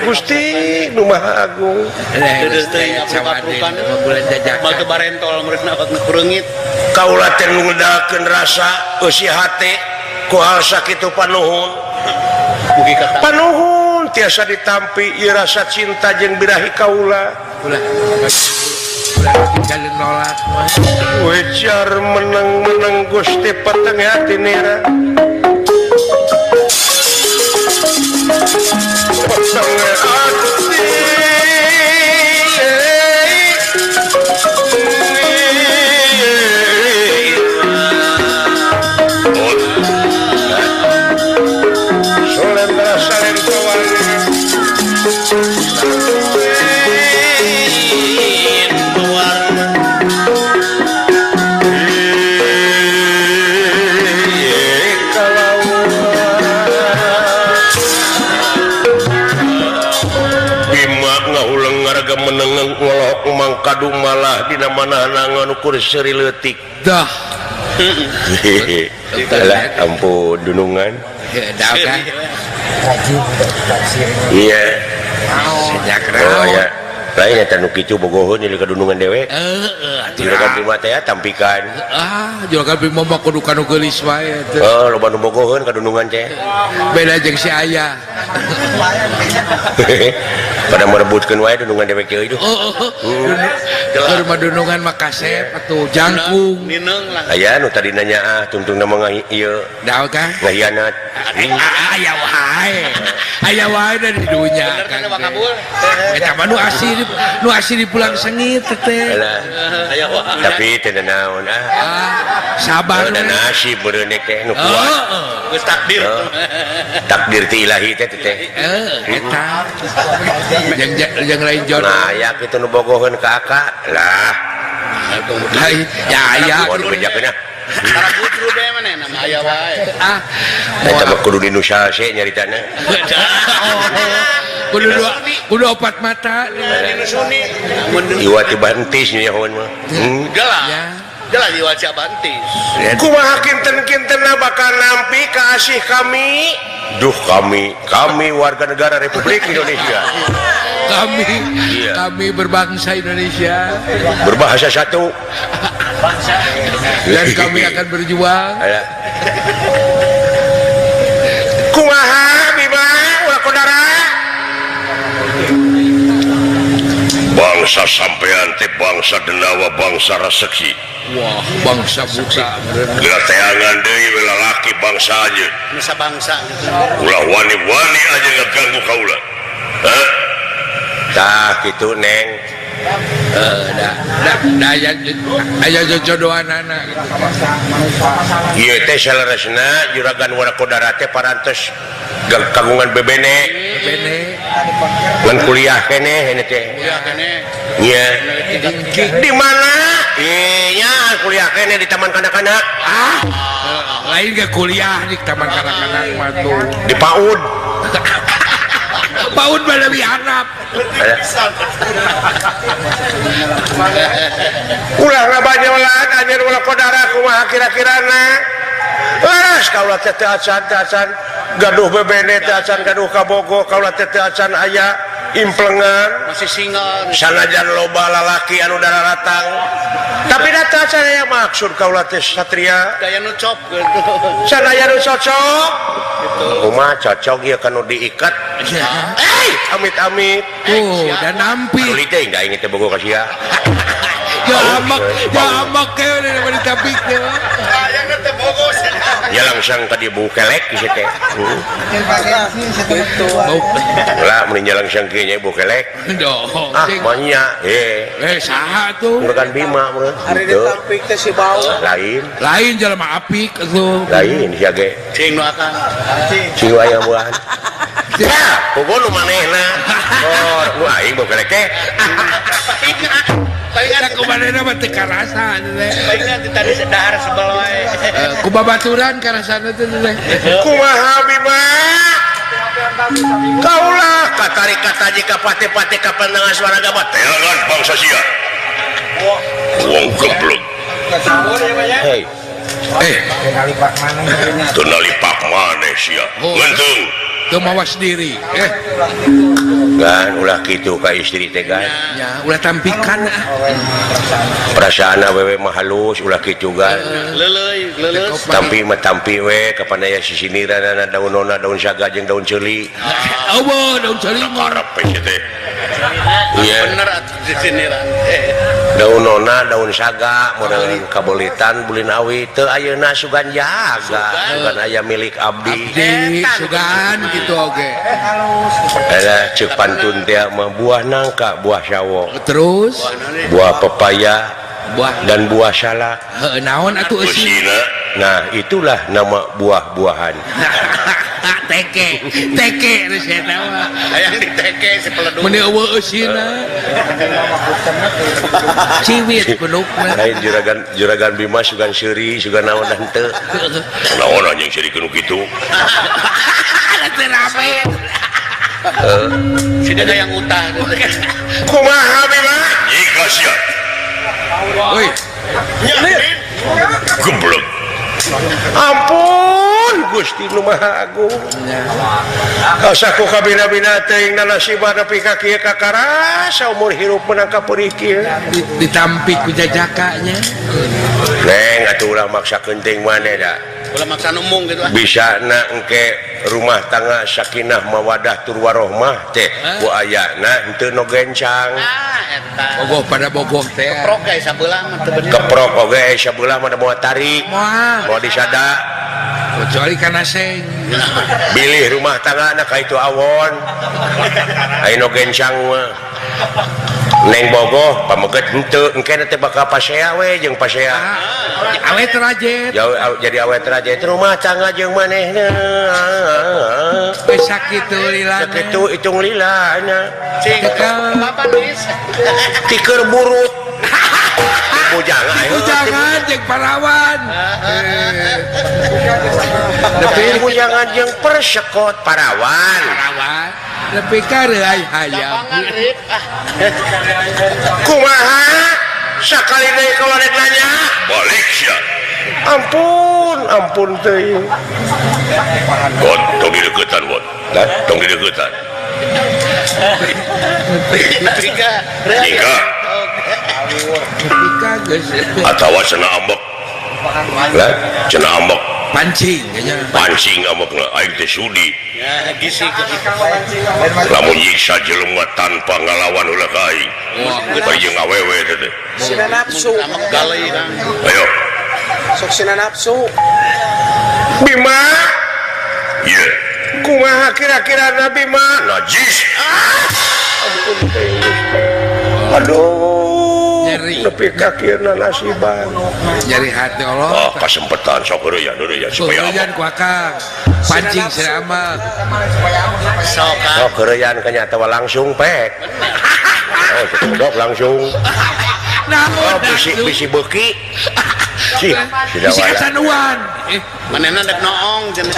Gusti Nu Maha Agung. Batu barentol meureun awak nu kureungit. Kaula teh ngudalkeun rasa eusi hate ku hal sakitu panuhun. Mugi kata. Panuhun tiasa ditampi ieu rasa cinta jeung birahi kaula. Ulah nolak mah. Wejar meneng-meneng Gusti peteng hati nira. Peteng hati. Solendra salentawani. Menengeng ngolok mangkadu malah dina manahna nganukur seuri leutik. Dah. Alah ampun dunungan. Dah kan. Iya. Sejak Oh ya. Lain eta nu kitu bogoheun jadi kadunungan dewek. Heeh, atuh. Juragan Bima teh tampikan. Ah, juragan Bima mah kudu kanu geulis wae teh. Oh, loba nu bogoheun kadunungan teh. Beda jeung si ayah. Pada merebutkeun wae dunungan dewek ieu. Heeh. Keur mah dunungan mah kasep atuh jangkung. Nineung lah. Aya nu tadi nanya ah tungtungna mah ieu. Daun kan? Ngahianat. Aya wae. Aya wae da di dunya kan. Eta mah nu asli di pulang sengit teh. Tapi teu naon ah. Sabar. Da nasib meureun teh nu kuat. Geus takdir. Takdir ti ilahi teh teh. Eta. Jeung lain jodoh. Nah, aya kitu nu bogoheun ka akak. Lah. Ya aya. Waduh bejakeun ah. Karabudru deh manehna mah aya wae. Ah. Eta mah kudu di nu salse nyaritana. Kudu opat mata. Iwa ti bantis nyahoan mah. Gelah. Gelah iwa ti bantis. Kumaha kinten-kintenna bakal nampi ka asih kami? Duh kami warga negara Republik Indonesia. Kami iya. Kami berbangsa Indonesia. Berbahasa satu. Bangsa. Dan kami akan berjuang. Kumaha Bima Wakodara? Bangsa sampean teh bangsa denawa, bangsa reseksi. Wah, bangsa buta. Geura teangan deui we lalaki bangsa aja. Nusa bangsa gitu. Ulah wani-wani aja ngaganggu kaula. Hah? Tah kitu Neng. Dah aya jojodohanana gitu. Ieu teh saleresna juragan Warakodara teh parantos kagungan bebene. Bebene. Ngan kuliah keneh ini teh. Kuliah keneh. Nya. Di mana? Iya, kuliah keneh di taman kanak-kanak. Ah, lain ge kuliah di taman kanak-kanak mah tuh. Di PAUD. PAUD mah leuwih handap. Ulah ngabanyolan anjeun ulah kodara kumaha kira-kirana. Laras kaula teh teu acan gaduh bebene teu acan gaduh kabogo kaula teh teu acan aya implengan masih single sanajan loba lalaki anu dararatang tapi da teu acan aya maksud kaula teh satria daya nu cop gitu sanaya nu cocok gitu kumaha cocok ieu kanu diikat eh amit-amit tuh dan nampi tuli teh da aing teh bogo ka sia. Ya amak ke udah ditapik teh. Ya langsung tadi bau kelek ieu teh. Lah mun langsung kieu nya bau kelek. Ah banyak. Saha tuh? Bukan Bima meureun. Ari ditapik teh si bau. Lain. Lain jelema apik atuh. Lain sia ge. Cing nu akang. Cing aya buahan. Ya, pogo nu manehna. Oh, nu aing bau kelek teh. Palingan kumanehna mah teu karasa teh. Palingan tadi dahar sebel wae. Ku babaturan karasana teh teh. Kumaha Bima? Kaulah katarik kataji ka pate-pate ka pandangan suara gabat. Teangan bangsa sia. Wong goblok. Hei. Teu nalipak maneh sia. Ngentung. Teu mawas diri. Gan ulah kitu ka istri teh gan. Ya, ulah tampikan ah. Perasaan awewe mah halus ulah kitu gan. Leuleuy, leuleus. Tampi mah tampi we kapan aya sisiniranana daun nona, daun saga jeung daun ceuli. Eueuh daun ceuli mah karep we teh. Iya. Bener atuh sisiniran. Daun nona, daun saga, meureun kabolitan bulin awi teu ayeuna sugan jaga, sugan aya milik abdi. Abdi sugan gitu oge. Alah ceuk pantun teh mah buah nangka, buah sawo. Terus buah pepaya, buah dan buah salak. Heuh naon atuh eusina? Nah, itulah nama buah-buahan. Teke, teke geus eta mah. Hayang diteke si peledung. Mun eueuh eusina. Ciwit pelukna. Lain juragan Bima sugan seuri, sugan naon henteu. Naon anjing seuri kudu kitu. Teu rame. Si dada yang utah. Kumaha Bima? Nyika sia. Woi. Geblek. Ampun Gusti nu Maha Agung. Asa ku kabina-bina teuing nasibah nepi ka kieu kakarasa umur hirup menang ka peurih kieu. Ditampik ku jajakanya. Neng atuh ulah maksakeun teuing maneh da. Ulah maksa numung gitu ah. Bisa na engke rumah tangga sakinah mawadah tur warohmah teh ku ayana henteu nu gencang. Ah eta. Bogoh pada bogoh teh. Keprok ge sabelah mah teu bener. Keprok oge sabelah mah moal tarik. Moal disada. Kecuali kana seng. Bilih rumah tangga na ka itu awon. Aya nu gencang mah. Neng bogoh pameget henteu engke teh bakal pasea we jeung pasea. Awet rajet. Jadi awet rajet rumah tangga jeung manehna. Geus sakitu lilana. Sakitu hitung lilana. Cing bapak Nis. Tiker burut. Bujangan, bujangan jeung parawan. Nepi bujangan jeung persekot parawan. Parawan. Nepi ka reuay hayam. Kumaha? Sakali deui kalau rek nanya, balik sia. Ampun, ampun teuing. Bon, tong dideukeutan, Bon. Tong dideukeutan. Nyingka. Atawa cenah ambek. Lah, cenah ambek. Pancing kayaknya. Pancing ambekna aing teh sudi. Lamun nyiksa jelema tanpa ngalawan ulah ka aing. Bari jeung awewe teh teh. Sina nafsu. Ayo. Sok sina nafsu. Bima. Ieu. Kumaha kira-kira na Bima? Najis. Ampun teh. Aduh. Nyeri. Nepi ka kieuna nasiban. Nyeri hati Allah. Oh, kasempetan sok heureuyah heureuyah supaya heureuyah ku akang. Pancing sia mah. Sok oh, heureuyah kanya atawa langsung pek. Oh, dok langsung. Naon? Oh, bisi bisi beuki. Sih, bisi kasanuan. Manehna dek noong cenah.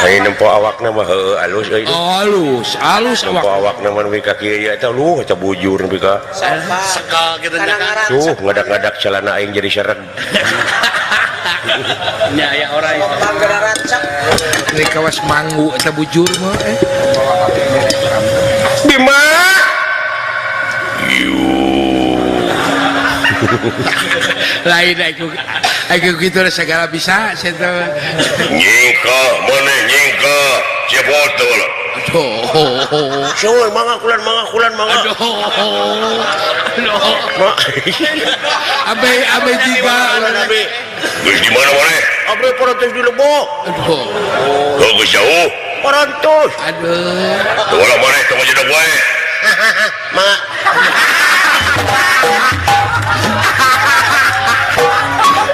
Aing nempo awakna mah heueuh alus euy. Oh, alus, alus awak. Nempo awakna mah nepi ka kieu eta luh eta bujur nepi ka. Sekal kitu nya kan. Tuh ngadak-ngadak celana aing jadi sereg. Nya aya orai. Di kawas manggu eta bujur mah eh. Bima. Lain aku gitu segala bisa saya nyingka mana nyingka cepot tuh lah. Aduh. Suul mangga kulan mangga kulan mangga. Aduh. Abe abe tiba. Geus di mana mana? Abe parantos di Lebok. Aduh. Oh geus jauh. Parantos. Aduh. Tuh lah mana tong jedog wae. Mangga.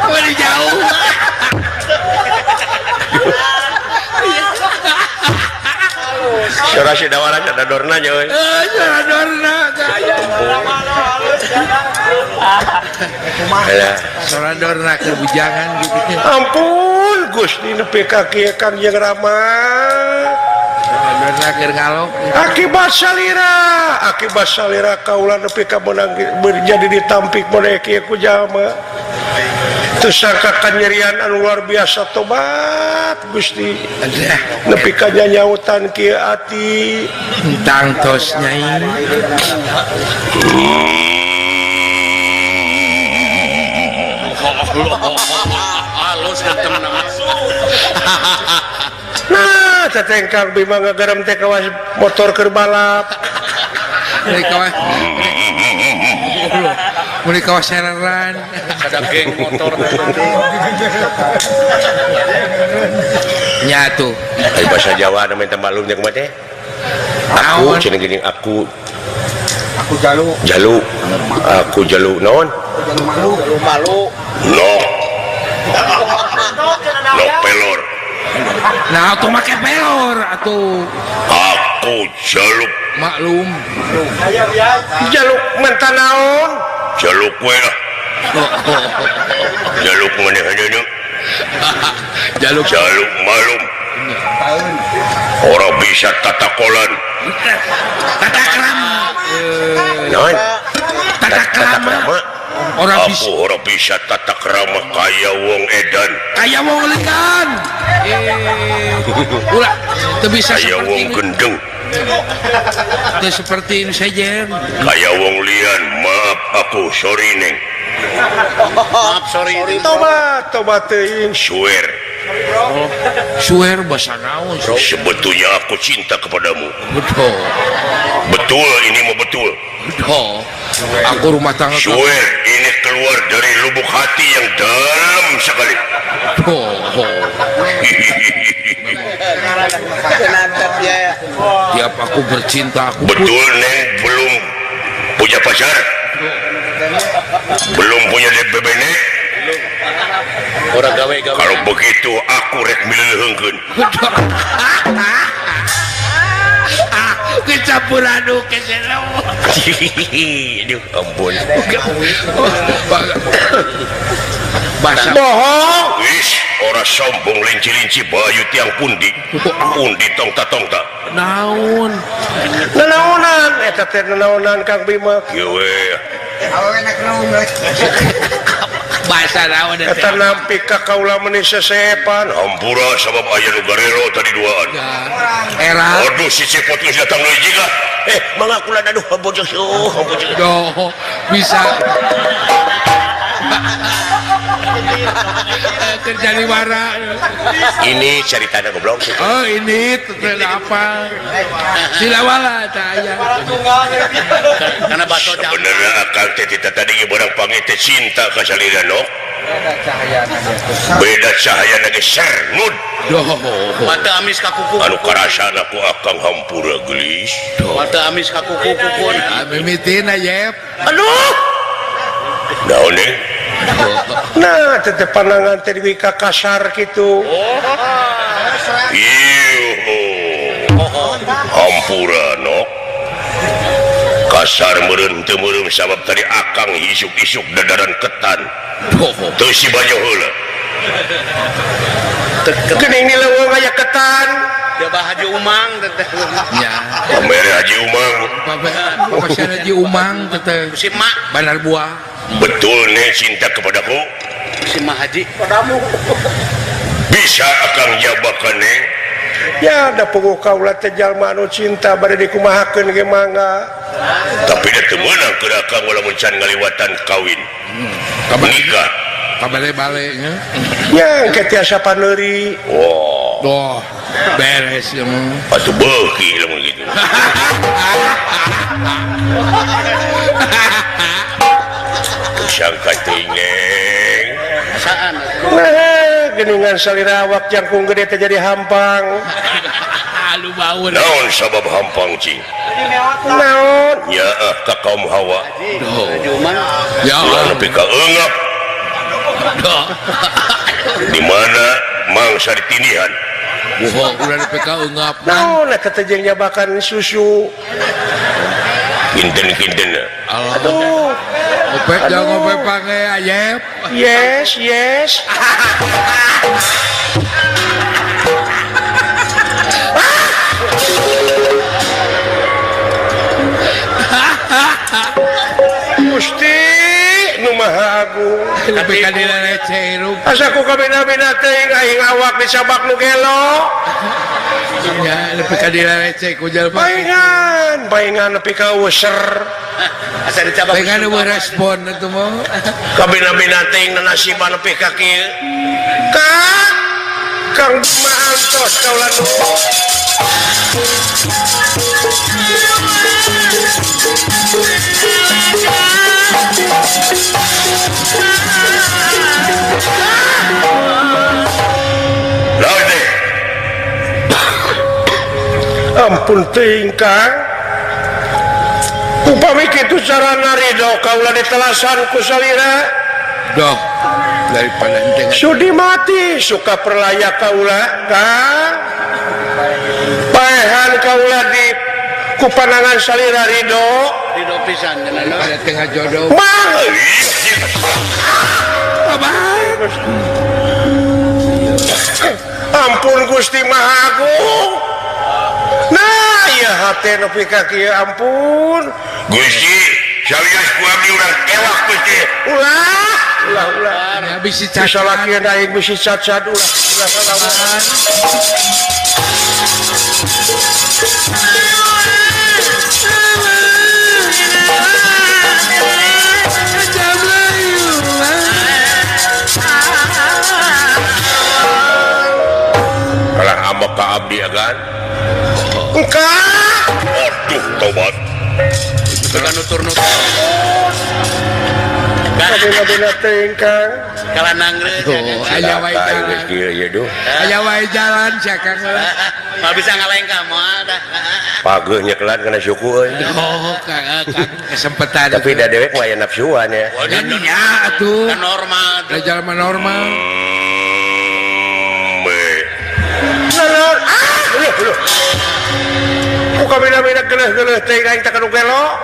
Waduh jauh. Suara si dawaran ada dorna nya euy. Suara dorna aya. Suara dorna keur bujangan gitu. Ampun Gusti nepi ka kieu Kang Jeung Rama. Dorna keur ngalok. Akibat salira kaula nepi ka meunang jadi ditampik model kieu ku jalma. Teu sangka kanyerian anu luar biasa tobat Gusti. Nepi ka nyanyautan kieu ati. Tangtos nyai. Halus getem nama. Nah, teteh Kang Bima ngagerem teh kawas motor keur balap. Meuli kawas. Meuli kawas sereran. Ada geng motor. Nya tuh. Ai bahasa Jawa na minta maklum nya kumaha teh? Aku cenah geuning aku. Aku jalu. Jalu. Aku jalu naon? Jalu malu. Jalu malu. Nok. Nok pelor. Nah, atuh make pelor atuh. Aku jaluk maklum. Jaluk menta naon? Jaluk we lah. Jaluk manehna. Jaluk jaluk malum. Orang bisa tatakolan. Tata krama. Naon? Tata krama. Ora bisa. Aku ora bisa tata krama kaya wong edan. Kaya wong lekan. Ulah teu bisa kaya wong gendeng. Teu seperti ini saja. Kaya wong lian, maaf aku sorry neng. Maaf sorry. Tobat, tobat teuing. Swear. Oh, swear bahasa naon? Sebetulnya aku cinta kepadamu. Betul. Betul ini mau betul. Betul. Aku rumah tangga. Swear ini keluar dari lubuk hati yang dalam sekali. Oh, oh. Tiap aku bercinta aku betul neng belum punya pacar. Belum punya DBBN. Orang gawe-gawe. Kalau begitu aku rek mileuheungkeun. Kecampur aduk kesel. Aduh ampun. Bahasa bohong. Wis ora sombong linci-linci bayu tiang pundi. Pundi tongta-tongta. Naon? Nanaonan eta teh nanaonan Kang Bima. Kieu we. Bahasa naon eta nampi ka kaula meuni sesepan. Hampura sabab aya nu garero tadi duaan. Era. Aduh si cepot geus datang deui jiga. Mangga kula aduh bojo bojo. Doh, bisa. Kerja di wara. Ini ceritanya goblok sih. Oh, ini apa? Silawala tanya. Karena baso sebenarnya akal teh tadi barang panggil teh cinta ka salira no. Beda cahaya lagi sernud. Mata amis ka kuku. Anu karasana ku akang hampura geulis. Mata amis ka kuku kukun. Mimitina yep. Aduh. Naon nih? Nah, tetep pandangan teh di ka kasar kitu. Ieu. Hampura nok. Kasar meureun teu meureum sabab tadi akang isuk-isuk dadaran ketan. Teu si banyo heula. Geuning di leuweung aya ketan. Dia bah Haji Umang teteh. Ya. Pamere Haji Umang. Pamere Haji Umang teteh. Si mak Bandar Buah. Betul nih cinta kepadaku. Si mak Haji padamu. Bisa akang jabakan neng. Ya da puguh kaula teh jalma anu cinta bade dikumahakeun ge mangga. Tapi da teu meunang keur akang lamun can ngaliwatan kawin. Nikah. Kabale-bale nya. Ya engke tiasa paneuri. Wah. Doh, beres ya mah. Atuh beuki lamun kitu. Sangka teuing neng. Saan? Nah, geuningan salira awak jangkung gede teh jadi hampang. Lu baur. Naon sabab hampang cing? Naon? Nyaah ka kaum Hawa. Ya ulah nepi ka eungap. Di mana mangsa ditinihan? Bohong, ulah nepi ka eungap. Naon eta teh jeung nyabakan susu. Kinten-kinten. Aduh. Ngope jangan ngope pange ayep. Yes, yes. Gusti nu Maha Agung. Lebih ka dileceh hirup. Asa ku kabina-bina teuing aing awak disabak nu gelo. Ya, lebih ka dileceh ku jalma. Paingan, paingan nepi ka user. Asa dicabak. Paingan eueuh respon atuh mah. Kabina-bina teuing nanasiban nepi ka kieu. Kang Kang Maantos kaula nu. Ampun teuing Kang. Upami kitu carana ridho kaula ditelasan ku salira. Doh, daripada henteu sudi mati suka perlaya kaula Kang. Paehan kaula di ku panangan salira ridho. Ridho pisan cenah tengah jodoh. Mah. Ampun Gusti Maha Agung. Nah, ya hate nepi ka kieu ampun. Gusti, Sawios ku abdi urang tewak Gusti. Ulah, ulah, ulah. Ya bisi Bisa cacat. lakian aing bisi cacat ulah. Ulah salawan. Kalah ambek ka abdi agan. Engka. Aduh tobat. Bukan nutur-nutur. Kabina-bina teuing Kang. Kalah nangre. Tuh, aya wae jalan. Kieu ieu duh. Aya wae jalan sia Kang. Nggak bisa ngalengkah moal dah. Pageuh nyekelan kana suku euy. Oh, Kang, kesempatan. Tapi da dewek mah aya nafsuan ya. Ya nya atuh. Kan normal Da jalma normal. Naon? Ah, leuh leuh. Ku kabina-bina geuleuh-geuleuh teuing aing teh kanu gelo.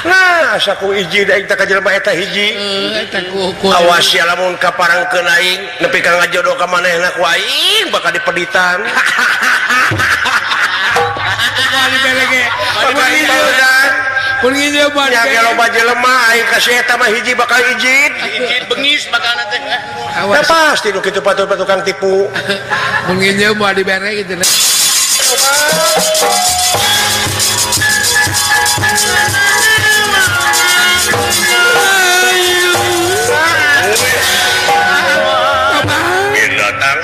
Nah, asa ku iji da aing teh ka jelema eta hiji. Eta ku Awas ya lamun kaparangkeun aing nepi ka ngajodoh ka manehna ku aing bakal dipeditan. Moal dibere ge. Bakal dipeditan. Mun nginjeum moal Nya dibere. loba jelema aing ka si eta mah hiji bakal ijid. Ijid bengis bakal teh. Nah, Awas pasti nu kitu patut tukang tipu. mun nginjeum moal dibere gitu. Binatang.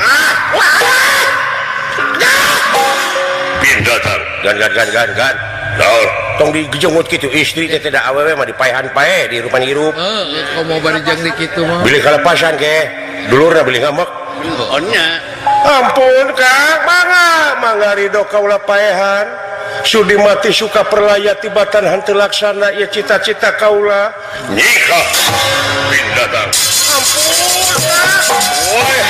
Binatang. Gan gan gan gan gan. Naon? Tong digejongut kitu istri teh teh da awewe mah dipaehan pae di hirupan hirup. Heeh, komo bari jeung di kitu mah. Bilih kalepasan ke. Dulurna bilih ngamek. Oh nya. Ampun Kang, mangga mangga ridho kaula paehan. Sudi mati suka perlaya tibatan henteu laksana ieu cita-cita kaula. Nyikah. Binatang. Ampun Kang. Woi.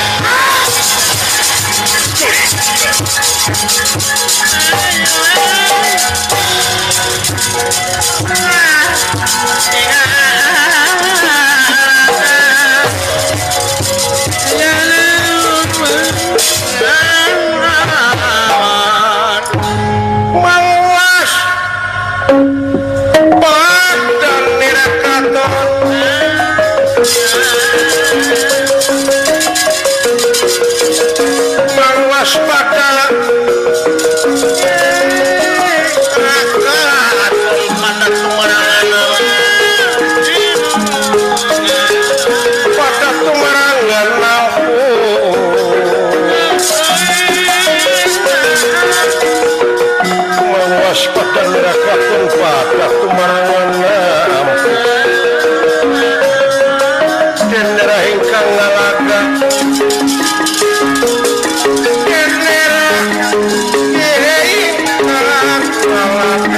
Mawas badan nirakaton mawas pada pada tumarangan mawas pada nirakaton pada tumarangan dendera ingkang ngalaga dendera ingkang ngalaga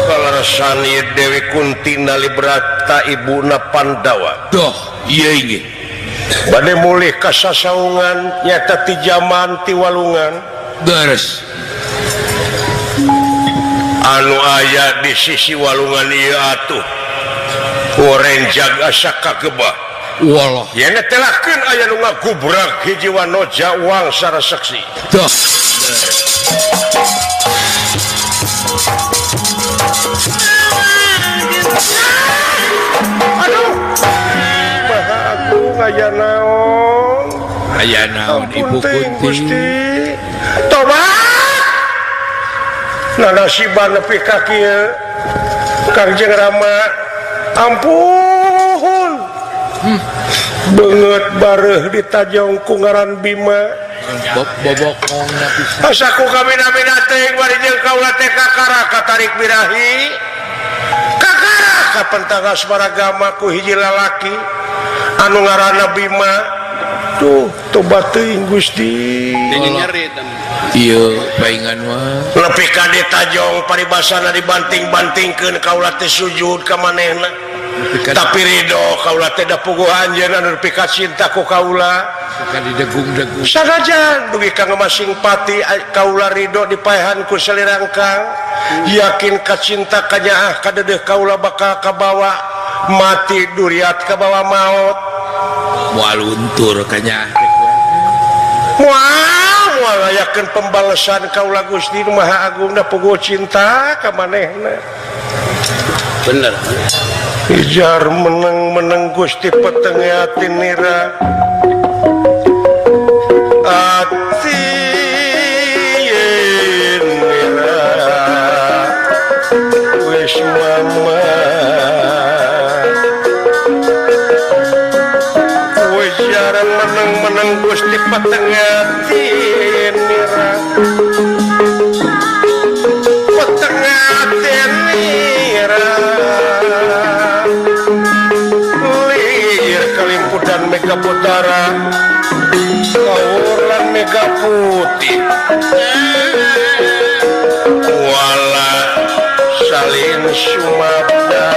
Kaleresan ieu Dewi Kunti Nalibrata ibuna Pandawa. Doh, ieu inggih. Bade mulih ka sasaungan nyata ti jaman ti walungan. Beres. Anu aya di sisi walungan ieu atuh. Orenjag asa kagebah. Walah. Yen telahkeun aya nu ngagubrak hiji wanoja wangsa reseksi. Doh. Aduh. Maha agung aya naon? Aya naon Ibu Ampun, Kunti? Gusti. Tobat. Nanasiban nepi ka kieu. Kangjeng Rama ampun. Beungeut bareuh ditajong ku ngaran Bima. Bobokong na pisan. Asa ku kabina-bina teuing bari jeung kaula teh kakara katarik birahi. Kakara kapentang asmaragama ku hiji lalaki anu ngaranna Bima. Tuh tobat teuing Gusti. Nyeri Ieu paingan mah. Nepi ka ditajong paribasana dibanting-bantingkeun kaula teh sujud ka manehna. Tapi ridho kaula teh da puguh anjeun anu nepi ka cinta ku kaula. Ka didegung-degung. Sanajan dugi ka ngamasing pati kaula ridho dipaehan ku salirangkang. Yakin ka cinta kanyaah kadedeuh kaula bakal kabawa Mati duriat ka bawa maut. Moal luntur kanya. Moal moal ngayakeun pembalesan kaula Gusti Nu Maha Agung da puguh cinta ka manehna. Bener. Ijar meneng-meneng Gusti peteng ati nira. Ati nira wis mama. Ijar meneng-meneng Gusti peteng ati nira. Peteng ati nira. Kalimputan mega putara kawuran mega putih wala salin sumabda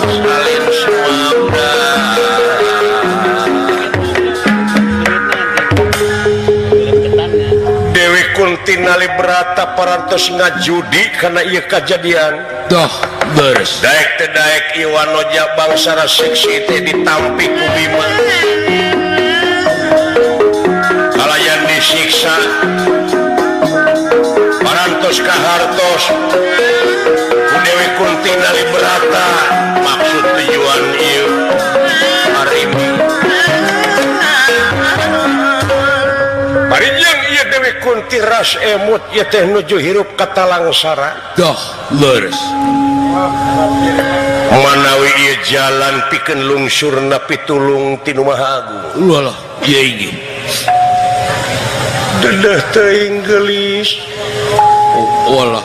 salin sumabda. Dewi Kunti Nalibrata parantos ngajudi karena ieu kajadian. Doh beres. Daek teu daek Iwanoja bangsa raseksi teh ditampi ku Bima. Kalayan disiksa parantos kahartos ku Dewi Kunti Nalibrata maksud tujuan ieu Arimi. Barijeng ieu Dewi Kunti ras emut ieu teh nuju hirup ka Talangsara. Doh leres. Manawi ieu jalan pikeun lungsurna pitulung ti Nu Maha Agung. Walah, ieu ge. Dedeh teuing geulis. Walah,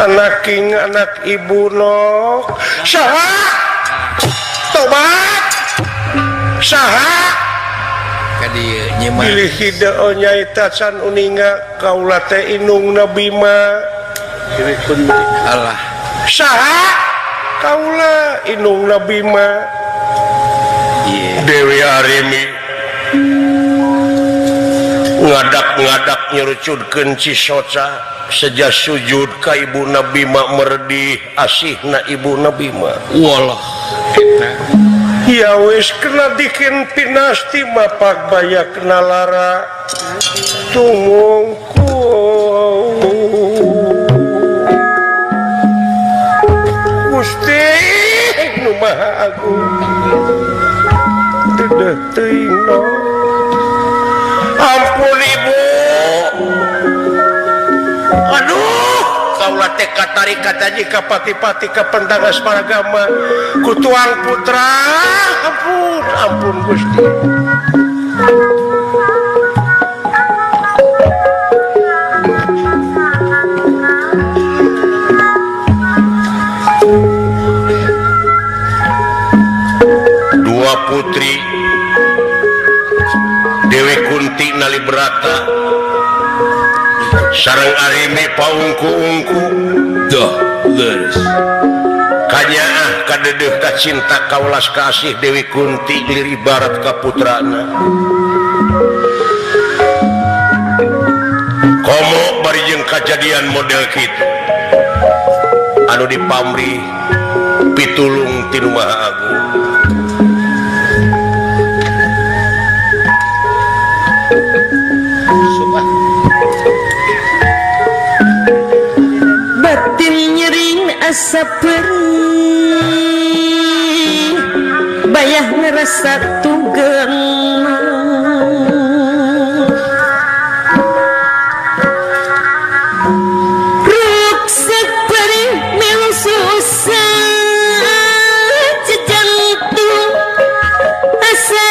anak king anak ibu nok. Saha? Tobat. Saha? Ka dieu nyimak. Bilih hideo nyaeta can uninga kaula teh indungna Bima. Dewi Kunti. Alah. Saha? Kaula indungna Bima. Yeah. Dewi Arimi ngadak-ngadak nyerucudkeun cisoca seja sujud ka ibuna Bima merdih asihna ibuna Bima. Walah eta. Ya wis kena dikin pinasti mapak bayak kena lara tumungku. Gusti Nu Maha Agung dedeh teuing no. Ampun ibu. Aduh, kaula teh katarik kataji ka pati-pati ka pendangas paragama ku tuang putra. Ampun, ampun Gusti. Dua putri Dewi Kunti Nalibrata sareng Arimi paungku-ungku. Doh leres. Kanyaah kadedeuh ka cinta kaulas kasih Dewi Kunti lir ibarat ka putrana. Komo bari jeung kajadian model kitu anu dipamrih pitulung ti Nu Maha Agung. Batin nyering asa perih bayah ngerasa tugeng ruksak perih melu susah jejantung asa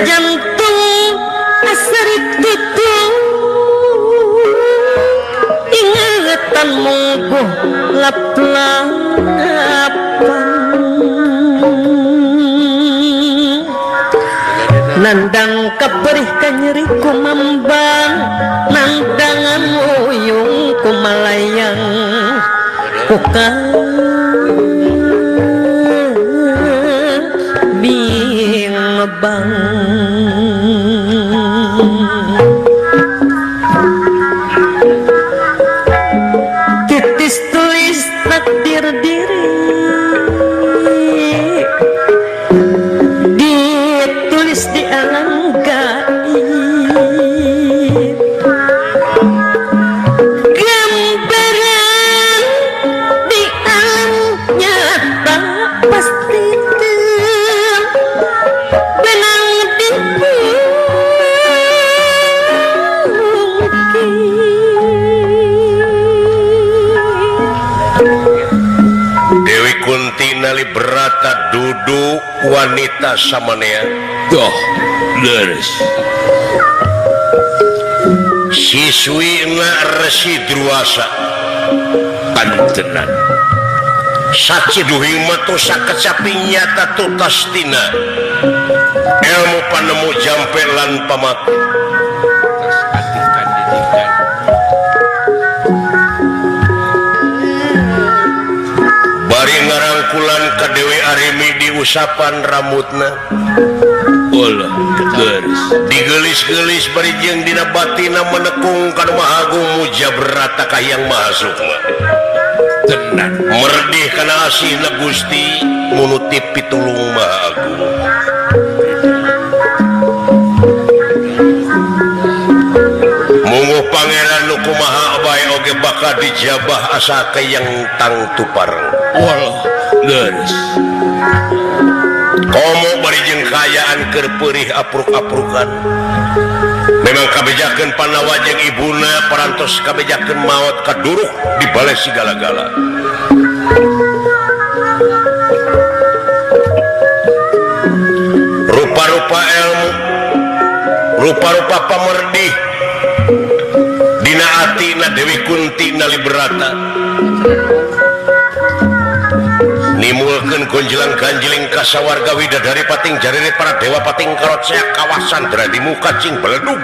jantung asari tutung ingatan mungguh lap-lapan nandang kaperih kanyeri kumambang nandangan uyung kumalayang kukang bang. Librata duduk wanita samanea. Doh leres. Siswi na Resi Druasa pantenan. Saciduhing matu sakecapi nyata tutastina ilmu panemu jampe lan pamati. Bari ngarangkulan ka Dewi Arimi diusapan rambutna. Olah leres. Digelis-gelis bari jeung dina batina menekung ka nu Maha Agung muja brata ka Hyang Maha Sukma. Tenan. Merdih kana asihna Gusti munutip pitulung Maha Agung. Munguh pangeran nu kumaha bae oge bakal dijabah asa kayang tangtu pareng. Walah leres. Komo bari jeung kaayaan keur peurih apruk-aprukan. Memang kabejakeun Pandawa jeung ibuna parantos kabejakeun maot kaduruk di bale sigala-gala. Rupa-rupa ilmu, rupa-rupa pamerdih dina atina Dewi Kunti Naliberata. Nimulkeun gonjelang ganjeling kasawarga widadari pating jarire para dewa pating karot sea kawasan dradi muka cing beledug.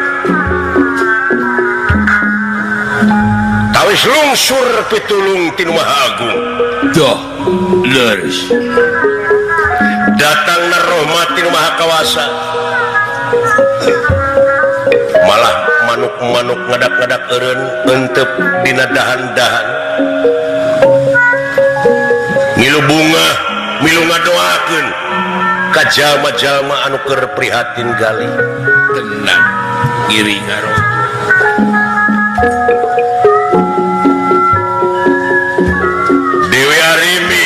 Tawis lungsur pitulung ti Nu Maha Agung. Doh leres. Datangna rahmat ti Nu Maha Kawasa. Malah manuk-manuk ngadak-ngadak eureun entep dina dahan-dahan. Milu bunga, milu ngadoakeun ka jalma-jalma anu keur prihatin gali. Tenang ngiring ngarogo. Dewi Arimi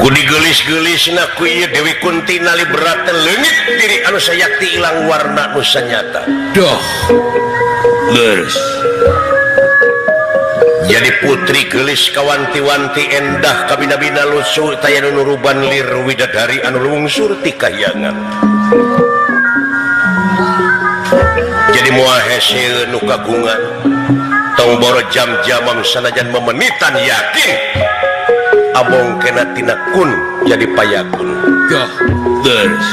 ku digelis-gelisna ku ieu Dewi Kunti Naliberata leungit diri anu sayakti ilang warna nu sanyata. Doh leres. Jadi putri gelis kawanti-wanti endah kabina-bina lucu taya nu nuruban lir widadari anu lungsur ti kahyangan. Jadi moal hese nu kagungan tong boro jam-jamang sanajan memenitan yakin abong kena tina kun jadi payakun. Doh leres.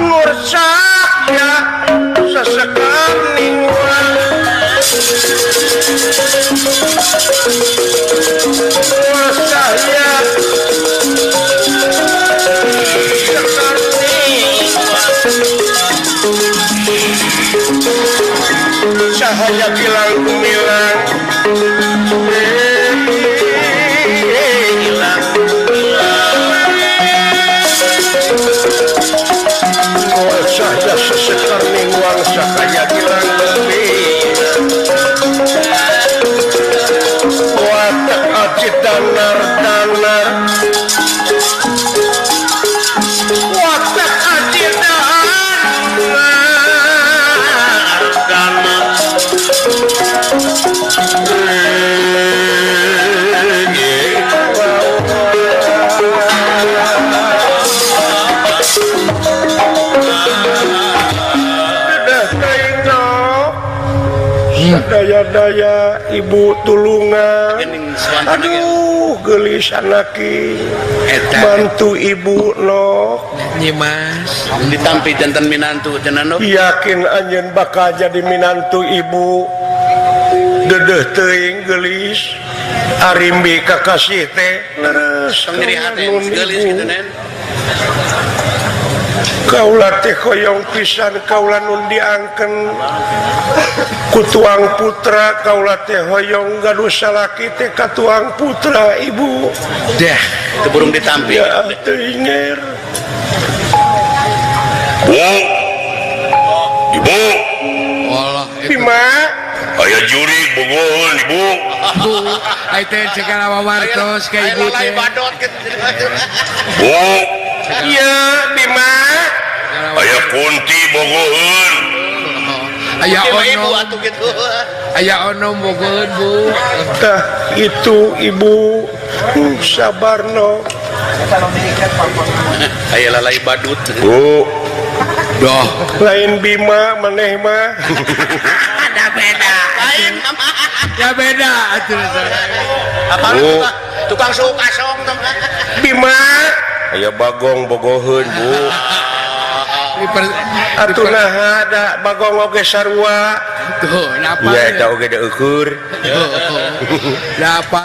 Ngursakna sasekam ningguan saya cahaya kilang gumilang hilang oh cahaya sesekar mingguang cahaya kilang gumilang watak aji danar danar watak aji danar danar daya-daya ibu tulungan. Aduh gelis anaki bantu ibu nok nyimas ditampi jantan minantu cenah yakin anjeun bakal jadi minantu ibu dedeh teuing gelis arimbi kakasih teh leres nyeri hate gelis kitu nen. Kaula teh hoyong pisan kaula nun diangken ku tuang putra kaula teh hoyong gaduh salaki teh ka tuang putra ibu. Deh teu burung ditampi ya teu inger. Bu ibu Allah Bima aya juri bogoheun ibu. Bu ai teh segala wawartos ka ibu teh. Bu iya Bima aya Kunti bogoheun. Aya Ibu ono atuh gitu. Aya ono bogoheun Bu. Tah itu ibu sabarno. Aya lalai badut. Bu. Doh. Lain Bima maneh mah. Ada beda. Lain Ya beda atuh. Apa Bu. tukang suuk asong tong. Bima. Aya Bagong bogoheun Bu. Atuh naha da Bagong oge sarua. Tuh, napa? Ya eta oge da eukur. Napa?